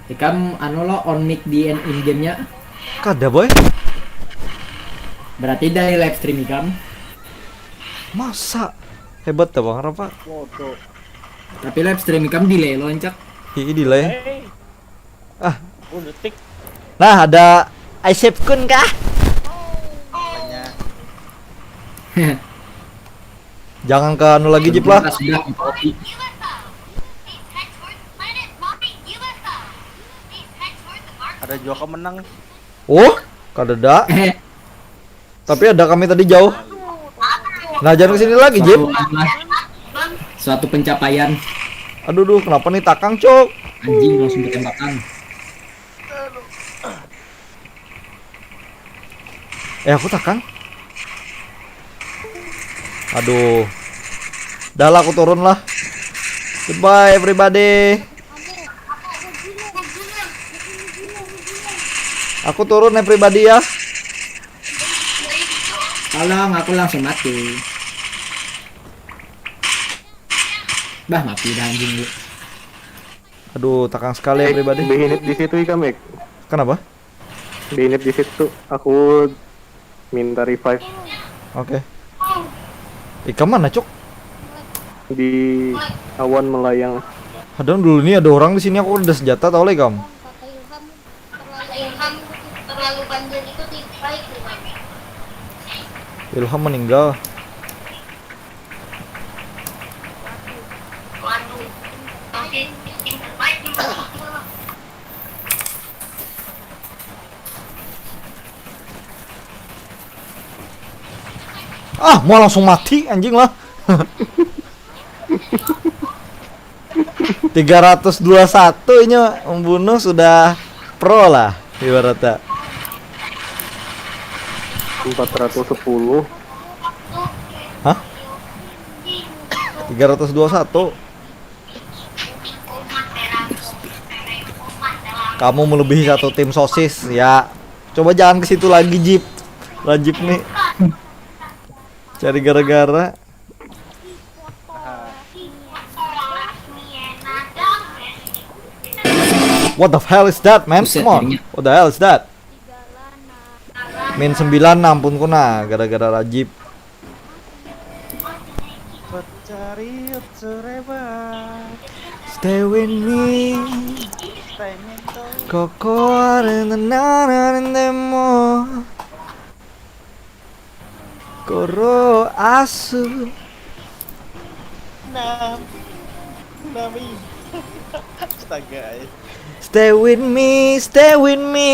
Ikam anu lo on mic di in game-nya. Kada boy. Berarti dari live stream ikam. Masa? Hebat dah Bang Rafa. Tapi live stream ikam delay lo encak. Ih, delay. Hei, Ah, sepuluh detik. Nah, ada Aisepkun kah? Makanya Jangan ke anu lagi Jip lah. Sudah. Ada juga kau menang. Oh, kada ada. Eh, Tapi ada kami tadi jauh. Nah, jangan kesini lagi, Jip. Suatu pencapaian. Aduh, duh, kenapa nih takang, cok? Anjing, langsung ditembakan. Eh, aku takang. Aduh. Dah lah, aku turun lah. Goodbye, everybody. Aku turun, everybody, ya. Tolong, aku langsung mati. Bah, mati dah anjing lu. Aduh, takang sekali, everybody. Bihinit di situ ikam, Ek. Kenapa? Bihinit di situ. Aku minta revive. Oke. Ikam mana, cok? Di awan melayang. Hadang dulu nih, ada orang di sini, aku ada senjata, tahu lah ikam. Kata Ilham, terlalu Ilham terlalu banjir itu tidak baik, Ilham. Ilham meninggal. Waduh, tapi yang terbaik nih. Ah, mau langsung mati, anjing lah. Tiga ratus dua satu, ini membunuh sudah pro lah, ibaratnya. Empat ratus sepuluh. Hah? Tiga ratus dua satu. Kamu melebihi satu tim sosis, ya. Coba jangan ke situ lagi, Jip. Rajib nih. Cari gara-gara. What the hell is that, man? Buset, Come on. jadinya. What the hell is that? Min sembilan, ampun ku nah, gara-gara Rajib. Pecarit serebak. Stay with me. Timing tuh Koko arena demo. Koro asu. enam. Nami. Astaga, eh. Stay with me, stay with me.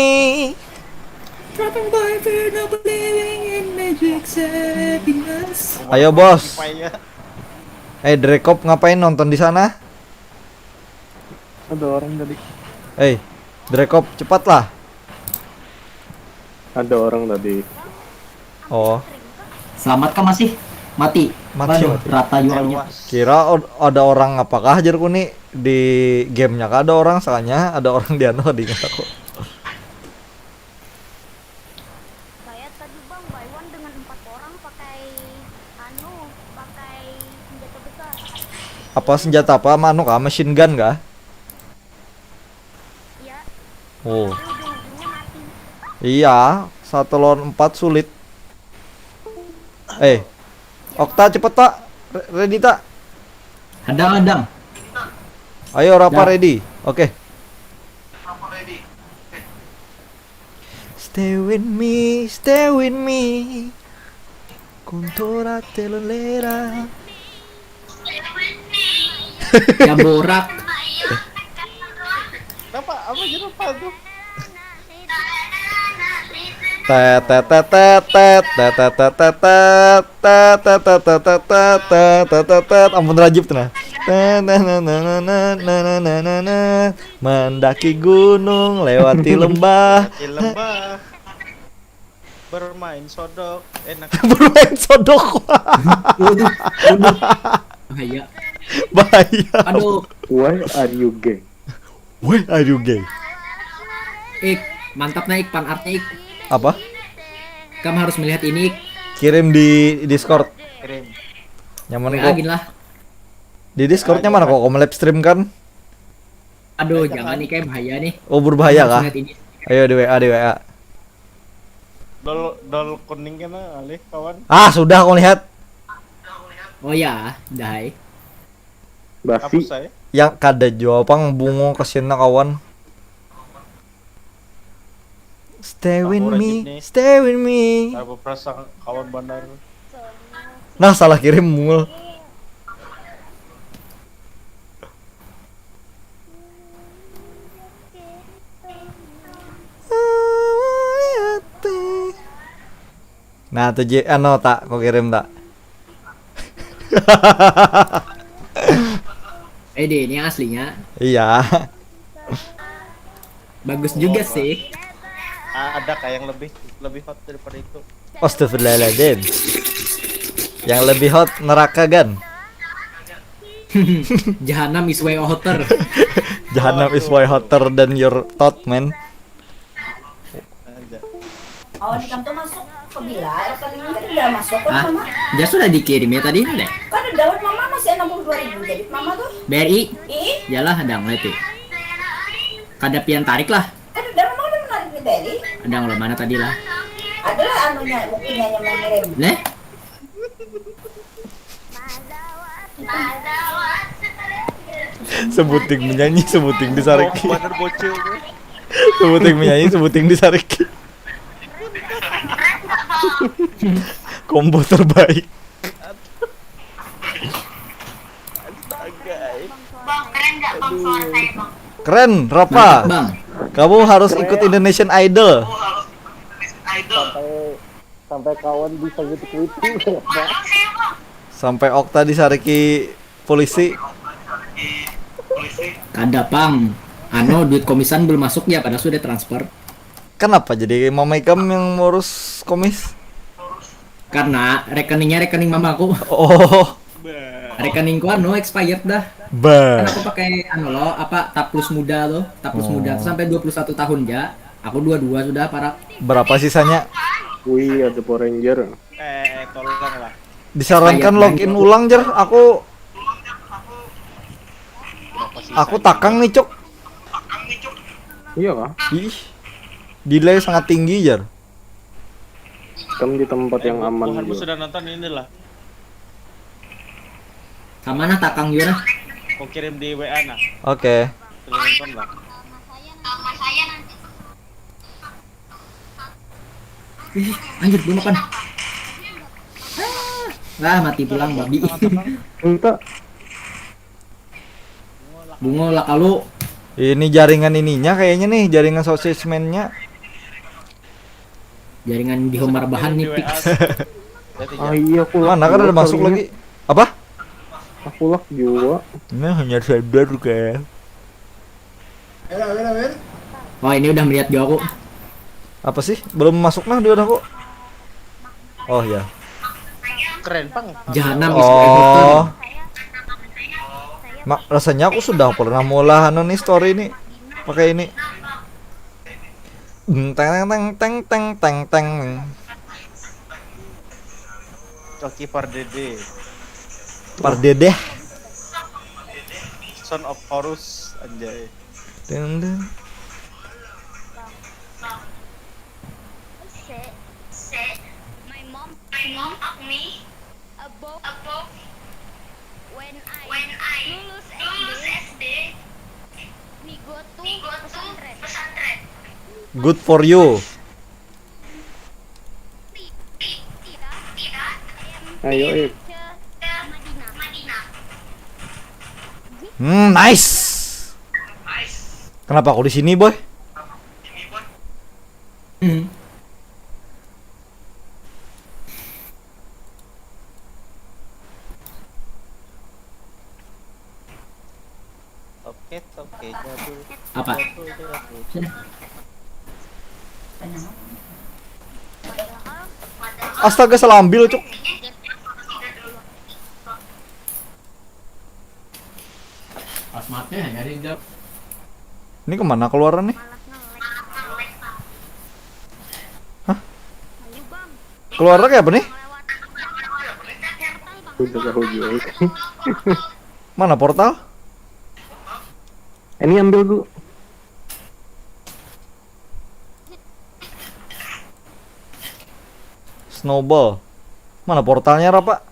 Dropping by, fear no believing in magic saving us. Ayo, bos. Supaya Eh, Drekop ngapain nonton di sana? Ada orang tadi. Eh, Drekop, cepatlah. Ada orang tadi. Oh, Selamat kah masih? Mati. Mati, Waduh, mati. Rata jualnya. Kira od- ada orang apakah, jarku nih, di gamenya kah ada orang, soalnya ada orang di anu, di aku. Saya tadi, Bang, by one dengan empat orang pakai anu, pakai senjata besar. Apa senjata apa? Anu kah? Machine gun kah? Ya, Oh. Ujung-ujungnya mati. Iya, satu lawan empat sulit. Eh, Okta, cepet, Pak. Re- Ready, tak? Hadang, hadang. Ayo, Rapa, Dah. Ready. Oke. Stay with me, stay with me. Kuntura telolera. Ya borak. Kenapa? Apa jeruk tuh? Tet, tet, tet, tet, tet, tet, tet, tet, tet, tet, tet, tet, tet, tet, tet, tet, tet, tet, tet. Ampun, Rajib tuh, nah. Tet, tet, tet, tet, tet, tet, tet, tet, tet. Mendaki gunung, lewati lembah. Di lembah. Bermain sodok, enak. Bermain sodok. Waduh, waduh. Bahaya. Bahaya. Aduh, Why are you gay? Why are you gay? Ik, mantap nah, Ik, fan artnya, Ik. Apa? Kamu harus melihat ini, Ik. Kirim di Discord. Kirim. Nyaman W A kok. gin lah. Di Discordnya mana kok? Kamu live stream kan? Aduh, jangan nih, kayak bahaya nih. Oh, berbahaya Harus kah? lihat ini. Ayo, di W A, di W A. Dol dol kuning kena alih, kawan. Ah, sudah, aku lihat. Oh ya, dah, hai. Basi. Hapus saya. Yang kada jua pang bungo, kasiannya, kawan. Stay with Aku me, Rajib nih. stay with me. Aku perasa kawan bandar. Nah, salah kirim, mul. Nah, tuh Ji, anu tak, kau kirim tak? Eh deh, ini yang aslinya. Iya. Bagus juga sih. Ada kah yang lebih lebih hot daripada itu? Astagfirullahaladzim. Yang lebih hot neraka kan? Jahanam is way hotter. Jahanam is way hotter than your thought, man. Ada. Awan ikam tuh masuk ke bila, rekening kan udah masuk kan Ah, mama? Dia sudah dikirim ya tadi ada. Kan udah daun mama masih enam puluh dua ribu jadi mama tuh. B R I, Ih, jalah ada nggak itu. Kada pian tarik lah. Kan udah mama udah menarik nih B R I. Ada nggak mana tadi lah. Adalah anunya buktinya yang mengirim. Leh, Sebuting menyanyi, sebuting disariki. Bener bocil tuh. Sebuting menyanyi, sebuting disariki. Combo terbaik. Astaga. Bang, keren nggak bang suara saya bang? Keren, Rapa. Bang, Kamu harus ikut Indonesian Idol. Idol. Sampai kawan bisa gitu itu. Maaf saya bang. Sampai Okta disariki polisi. Kada pang. Anu, duit komisan belum masuk ya, padahal sudah transfer. Kenapa jadi mama ikam yang ngurus komis? Karena rekeningnya rekening mamaku. Oh, Rekeningku anu expired dah. Kan bah. Aku pakai anu loh, apa, Taplus Muda tuh. Taplus Muda tuh sampai dua puluh satu tahun ja. Aku dua dua sudah, parak. Berapa sisanya? Wih, ada Power Ranger. Eh, tolong lah. Disarankan Expired login banget. Ulang, jer. Aku Berapa sih? aku takang nih, Cuk. Iya kah? Ih. Delay sangat tinggi, jer. Kamu di tempat yang aman Tuhanmu juga. Sudah nonton inilah. Sama nah takang juga nah. Kau kirim di W A nah. Oke. Sudah nonton lah. Ih, anjir, belum makan. Ah, lah, mati pulang babi. Minta Bungo lah kalau Ini jaringan ininya kayaknya nih, jaringan sausage man-nya. Jaringan di Homar Bahan nih, fix. Ah iya, aku lag Mana kan juga ada masuk kalinya. Lagi? Apa? Aku lag juga. Nah, hanya sadar kayak. Oh, ini udah melihat juga aku. Apa sih? Belum masuk nah dia aku. Oh ya. Keren pang. Jahanam is my hotel. Oh. Ma, rasanya aku sudah pernah maulah anu nih, story ini pakai ini. Hmm, teng teng teng teng teng teng. Coki Pardede. Pardedeh. Son of Horus anjay. Deng, deng. Say, say, my mom, my mom taught me about, about when I, when I lulus, lulus S D, S D, we go to, we go to pesantren, pesantren. Good for you. Tidak, tidak, I am Ayo, ayo. ke Madinah. Madinah. Hmm, nice. Kenapa aku di sini, boy? Hmm. Oke, oke, jadul. Apa? Jadul, jadul. Astaga, salah ambil, Cuk. Asmatnya nyari jawab. Ini kemana keluaran nih? Hah? Keluarnya kayak apa nih? Udah tahu juga. Mana portal? Ini ambil, Bu. Snowball. Mana portalnya, Rapa?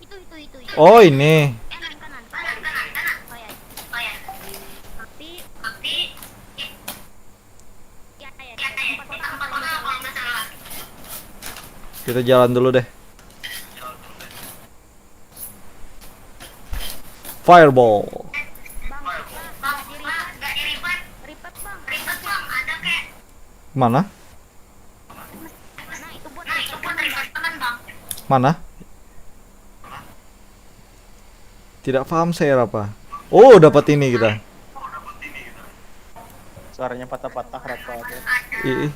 Itu, itu, itu, itu. Oh, ini. Kanan, kanan, kanan, kanan, kanan. Oh ya. Oh ya. Tapi, tapi, ya, ya, ya, tempat orang kalau nggak salah. Kita jalan dulu deh. Fireball. Bang, Bang, nggak di revive. Revive, Bang. Revive, Bang. Ada kayak Mana? Nah, itu Mana? Tidak paham saya apa. Oh, dapat ini kita. Suaranya patah-patah rapa tuh. Ih,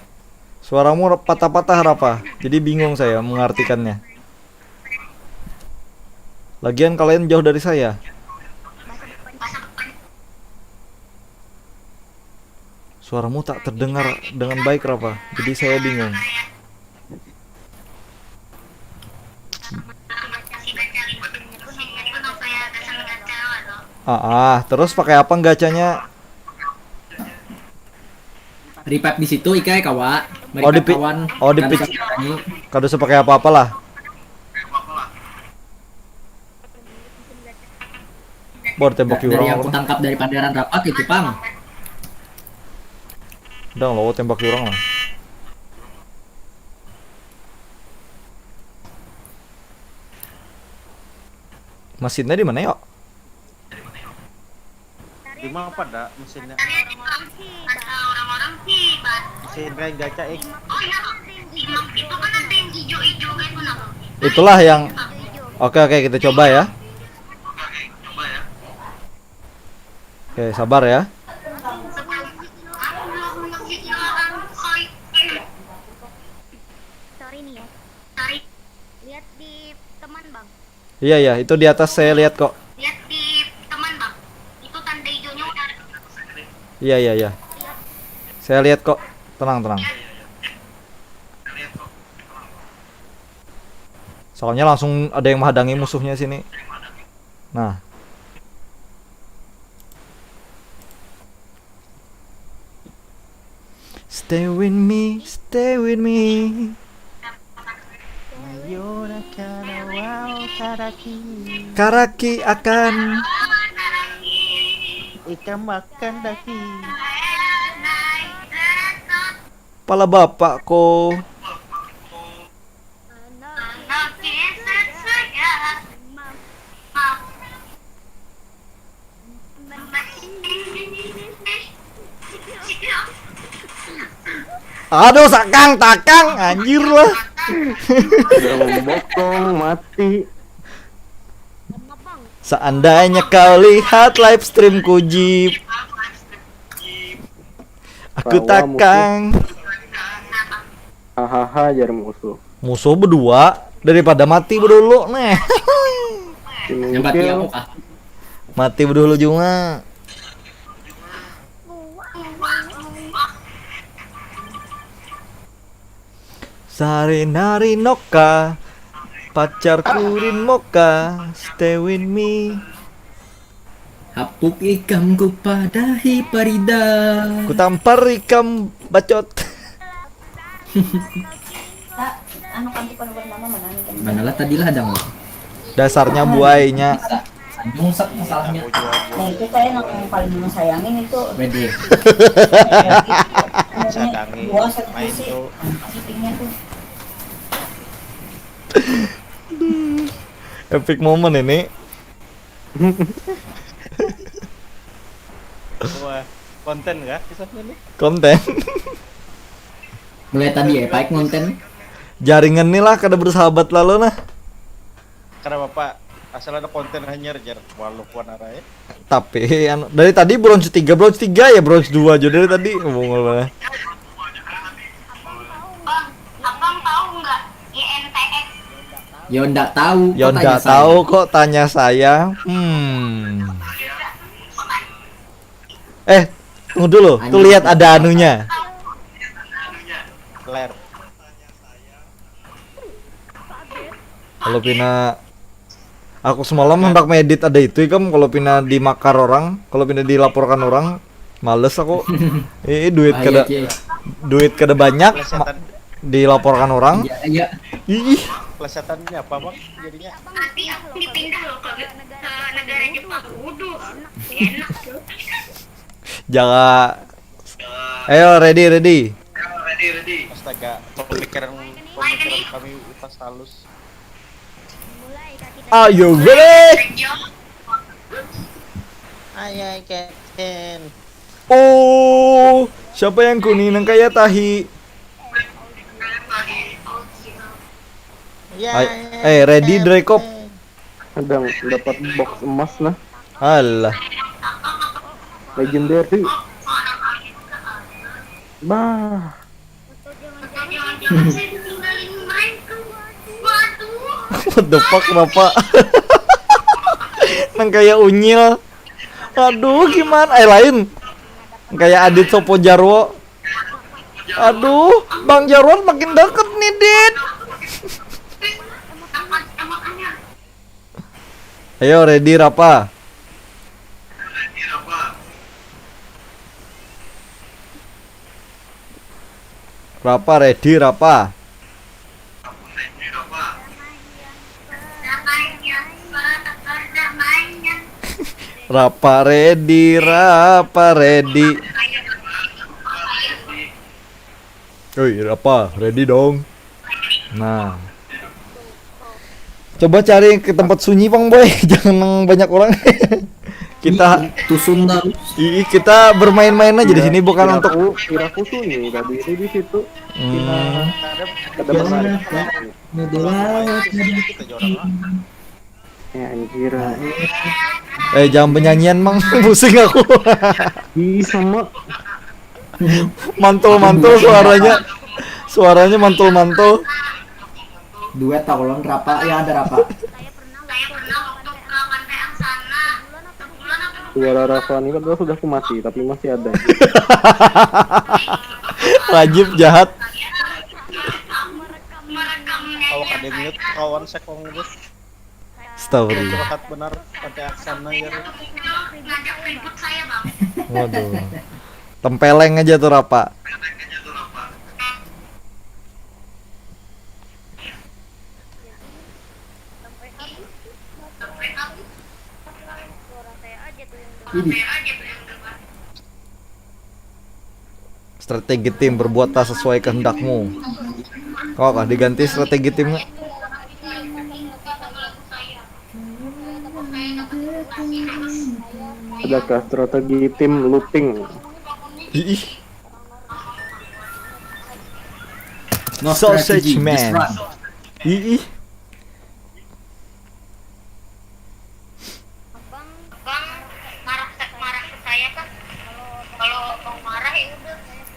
suaramu patah-patah apa? Jadi bingung saya mengartikannya. Lagian kalian jauh dari saya. Suaramu tak terdengar dengan baik, Rapa. Jadi saya bingung. Ah, ah, terus pakai apa gacanya? Revive di situ, Ika, kawa. Oh, di pi- Meripat kawan. oh, di Dan pic- saudaramu. Kada usah pakai apa-apa lah. Bor tembak Da- Dari orang yang aku apa? Tangkap dari panderan rapat itu, Pang. Dang lo tembak orang lah. Mesinnya di mana, yuk? Di mana pada mesinnya? Mesin kayak gacha, eh. Itulah yang. Oke, oke, kita coba ya. Oke, sabar ya. Sorry nih ya. Lihat di teman, Bang. Iya, iya, itu di atas saya lihat kok. Lihat di teman, Bang. Itu tanda hijaunya udah. Iya, iya, iya. Saya lihat kok. Tenang, tenang. Soalnya langsung ada yang menghadangi musuhnya sini. Nah. Stay with me, stay with me. Ayo nakana wow karaki, Karaki akan. Ikan makan daki. Pala bapak ko. Aduh, sakang takang, anjir lah. Udah membokong mati. Seandainya kau lihat live stream Kujip, aku takang. Hahaha, jar musuh. Musuh berdua daripada mati berdulu nih. Nembak dia aku kah? Mati berdulu juga. Sari nari noka, pacar kurin moka, stay with me. Hapuk ikam kupadahi parida. Ku tampar ikam bacot. Anu kan tukar nomor nama mana nih kan? Manalah tadi lah dang. Dasarnya buainya. Bisa. Sanjung sak masalahnya. Nah itu saya yang paling mau sayangin itu. Wede. Sadangi Dua satu main sih. tuh. Syutingnya tuh. Epic moment ini. Wah, konten kah kisahnya nih? Konten. Mulai tadi ya, baik konten. Jaringan nih lah kada bersahabat lalu nah. Kenapa, Pak? Asal ada konten hanyar jar, walau kuan arai. Tapi anu, dari tadi bronze tiga, bronze tiga ya, bronze dua aja dari tadi. Bungul banget. Bang, abang tahu nggak Y N T X? Yo ndak tahu. Ya Kok tanya ndak saya? Tahu kok tanya saya. Hmm. Eh, tunggu dulu. Tuh lihat ada anunya. Ler. Kalau pina aku semalam hendak medit ada itu ikam kalau pina dimakar orang, kalau pina dilaporkan orang, males aku. Eh, duit Ah, kada iya, Ci. Duit kada banyak ma- Plesetan, dilaporkan orang. Iya, iya. Ih, plesetannya apa, Bang? Jadinya Nanti aku dipindah loh ke, ke negara Jepang. Waduh, enak tuh. Jaga. Ayo, ready, ready. Astaga, pemikiran pemikiran kami pas halus. Are you ready? Ayo, Captain. Oh, siapa yang kuning nang kaya tahi? Ay- eh, ready, Drekop. Sedang dapat box emas nah. Alah. Legendary. Bah. What the fuck, kenapa? Nang kayak unyil. Aduh, gimana? Eh, lain. Nang kayak Adit Sopo Jarwo. Aduh, Bang Jarwo makin deket nih, Dit. Ayo, ready, Rapa? Rapa, ready, Rapa? Rapa, ready, Rapa, ready. Oi, Rapa, ready dong. Nah. Coba cari ke tempat sunyi, Bang Boy. Jangan yang banyak orang. Kita Tusun dan Ih, kita bermain-main aja di sini, bukan untuk Iraku, iraku sunyi tadi itu di situ. Hmm. Ada bermain. Nudulah. Kita jorang lah. Ya anjir. Eh, jangan penyanyian, Mang. Pusing aku. Ih sama. Mantul-mantul suaranya. Suaranya mantul-mantul. Duet tau lawan Rapa, ya ada Rapa. Suara Rafa ini padahal sudah aku mati tapi masih ada. Rajib jahat. Awak ada mute kawan sekong itu. Astagfirullah. Curhat benar sampai aksana ya. Waduh. Tempeleng aja tuh, Rapa. Ini Strategi tim berbuat tak sesuai kehendakmu. Kok kah diganti strategi timnya? Adakah strategi tim looping? Ih, no Sausage strategy, man. Just run. Ih, Bang, marah marah ke saya kan. Kalau kalau bang marah ya udah.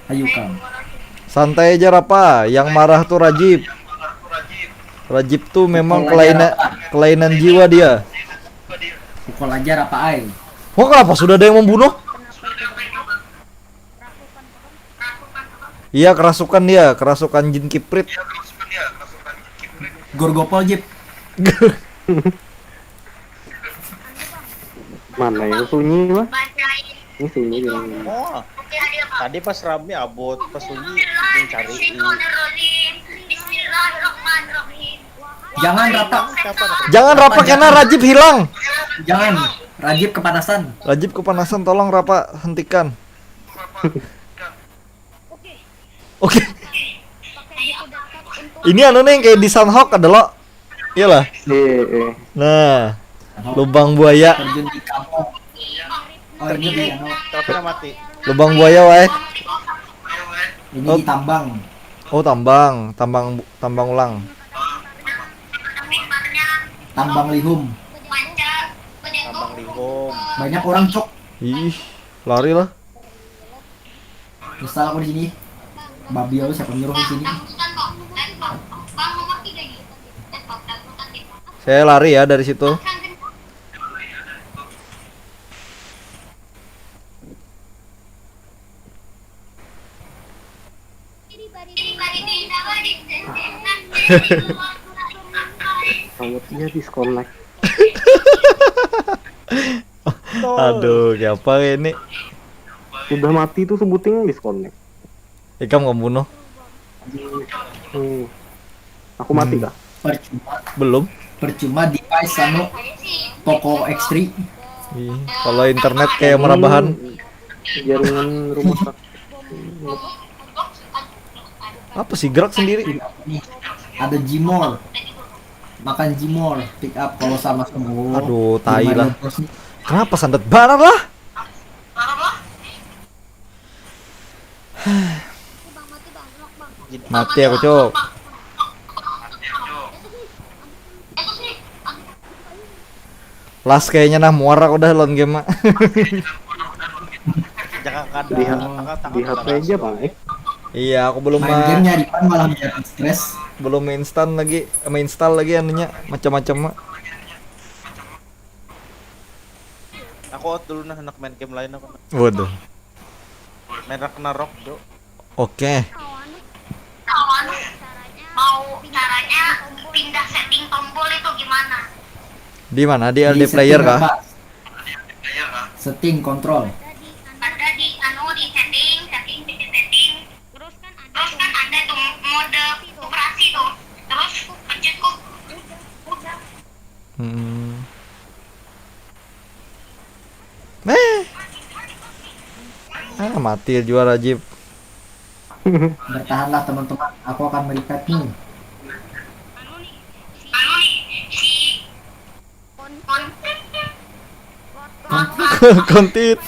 Ayo kang. Santai aja, Rapa. Yang marah tuh Rajib. Rajib tuh memang kelainan kelainan jiwa dia. Pukul aja Rapa ai. Wah, kenapa sudah ada yang membunuh? Iya, kerasukan dia, kerasukan jin kiprit. Gorgopol Jip. Mana yang sunyi mah? Ini sunyi bilang. Oh, tadi pas rame abot pas sunyi mencari. Jangan Rapa. Jangan, Rapa, kena Rajib hilang. Jangan. Rajib kepanasan. Rajib kepanasan, tolong, Rapa, hentikan. Oke. Ini anu nih yang kayak di Sanhok ada lo. Iyalah. Iya, iya. Nah, lubang buaya, Terjun di kampung. Oh ini di anu. Tapi mati. lubang buaya wae. Ini Oh. Di tambang. Oh, tambang, tambang tambang ulang. Tambang lihum. Tambang lihum. Banyak orang cok. Ih, lari lah. Misal aku di sini. Babi aku siapa nyuruh di sini? Saya lari ya dari situ. Awetnya disconnect. Aduh, siapa ini? Udah mati tuh sebuting disconnect. Ikam kamu bunuh. Hmm. Aku mati kah? Percuma. Belum. Percuma device anu Poco X three. Ih, kalau internet kayak merabahan. Jaringan rumah sakit. Apa sih, gerak sendiri? Nih, ada Jimol. Makan Jimol, pick up kalau sama semua. Aduh, tai lah. Kenapa sandet banget lah? Mati aku, cok. Las kayaknya nah, muar aku dah lawan game mah. Jangan kada. Di, di H P aja bang, eh. Iya, aku belum Main ma- game nyari pan malah bikin stres. Belum instan lagi, menginstal lagi anunya, macam-macam mah. Aku out dulu nah, anak main game lain aku. Waduh. Main Ragnarok, Jo. Oke. Mau anu, mau caranya mau caranya pindah setting tombol itu gimana? Di mana? Di L D Di player setting kah? apa? Setting kontrol. Ada di anu, Ada di anu di setting, setting di setting. Terus kan ada Terus kan ada tuh mode operasi tuh. Terus pencet kok. Udah. Udah. Hmm. Eh. Ah, mati jua Rajib. Bertahanlah teman-teman, aku akan merikat nih. Anu nih, si Anu nih, si kon kon kon Kontit.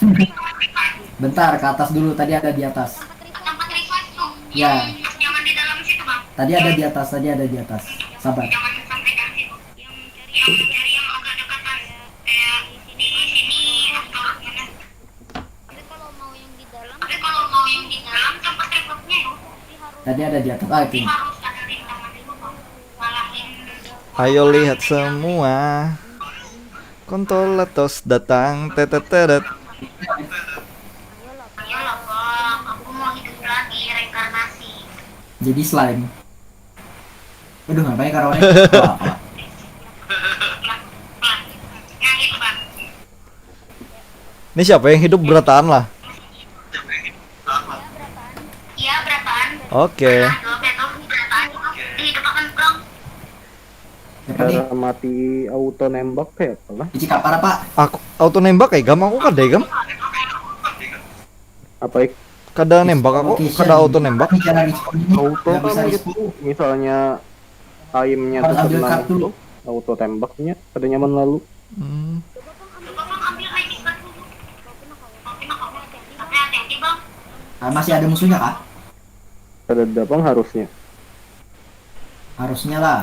Bentar, ke atas dulu, tadi ada di atas. Tempat request. Tempat request tuh. Ya. Jangan di dalam situ, Bang. Tadi ada di atas, tadi ada di atas. Sabar. Jangan sampai ke situ. Yang mencari Yang mencari yang agak dekat, Bang. Kayak di sini atau mana. Tapi kalau mau yang di dalam Tapi kalau mau yang di dalam tempat requestnya ya, Tadi ada di atas. Ah, itu. Harus ada rintangan dulu, Bang. Ngalahin Ayo lihat semua. Kontol letos datang tetetetet. Ayolah, Bang, aku mau hidup lagi, reinkarnasi. Jadi slime. Aduh, ngapain karaoke? Apa, apa? Nah, gitu, Bang. Ini siapa yang hidup berataan lah? Iya, berataan. Oke. Nah, jawabnya tuh, berataan. Dihidupakan, Bang. Siapa nih? Cara mati auto nembak kayak apa lah? Icik apa, Pak? Aku auto nembak ya, Gam? Aku kada ya, Gam? Apa ik? Kada nembak aku, Location. kada auto nembak. Ini cara respawn ini. Auto Nggak kan bisa gitu. respawn. Misalnya aimnya Harus tuh ambil tenang card dulu. Itu, auto tembaknya kada nyaman lalu. Hmm. Coba, Bang, ambil I D card dulu. Tapi hati-hati, Bang. Ah, masih ada musuhnya kah? Kada ada bang harusnya. Harusnya lah.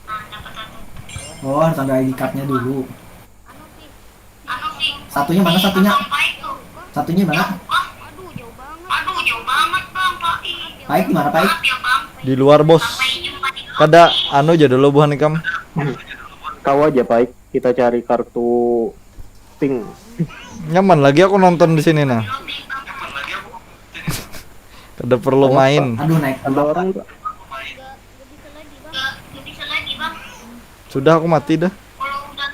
Nah, dapat satu. Oh, harus ambil I D card-nya dulu. Anu sih. Satunya mana satunya? Bang Paik tuh. Satunya mana? Wah, aduh, jauh banget. Aduh, jauh banget, Bang Paik. Paik di mana, Paik? Maaf ya, Bang. Di luar, Bos. Sampai jumpa di Kada anu aja dulu buhan ikam. Tahu aja baik kita cari kartu pink. Nyaman lagi aku nonton di sini nah. Kada perlu main. Aduh, naik. Ada orang nggak? Gak, gak bisa lagi, Bang. Sudah, aku mati dah. Kalau udah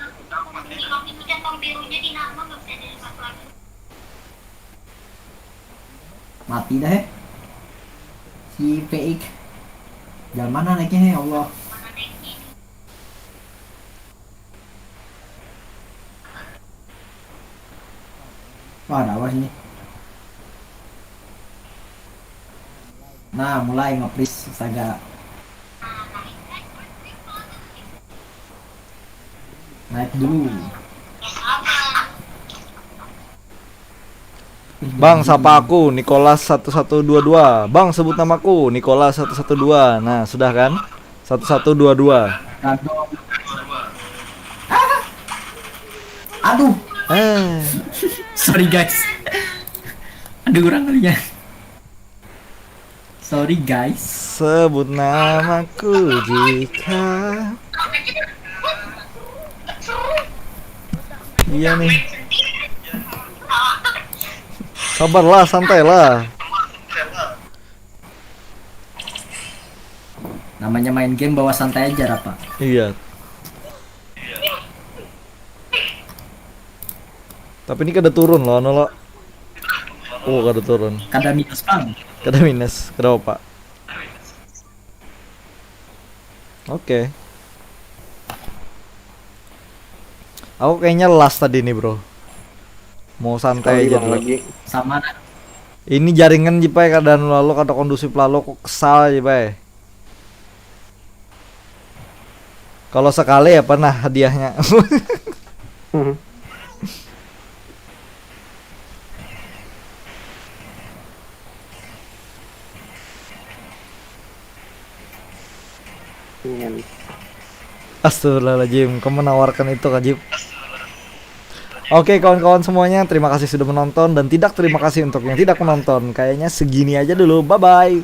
hilang itu centang birunya di nama, nggak bisa dilepas lagi. Mati dah, eh. Si Peik. Jalan mana naiknya, ya Allah? Wah, ada awas ini. Nah, mulai nge-freeze, astaga. Naik dulu. Bang, sapa aku? Nicholas satu satu dua dua. Bang, sebut namaku. Nicholas satu satu dua. Nah, sudah kan? Satu satu dua dua. Aduh. Aduh, Eh, sorry guys. Aduh, kurang kalinya. Sorry guys. Sebut namaku jika. Iya nih. Sabarlah, santailah. Namanya main game, bawa santai aja, Rapa. Iya. Tapi ini kada turun loh, anu lo. Oh, kada turun. Kada minus, Bang. Kada minus, kada apa. Oke. Aku kayaknya las tadi nih, bro. Mau santai Sekali aja bang dulu. Lagi. Sama. Ini jaringan, Jipai, keadaan lalu kada kondusif lalu, aku kesal, Jipai. Kalau sekali apa nah hadiahnya? Nian. Astagfirullahaladzim, kau menawarkan itu, Kajip. Oke, kawan-kawan semuanya, terima kasih sudah menonton dan tidak terima kasih untuk yang tidak menonton. Kayaknya segini aja dulu. Bye-bye.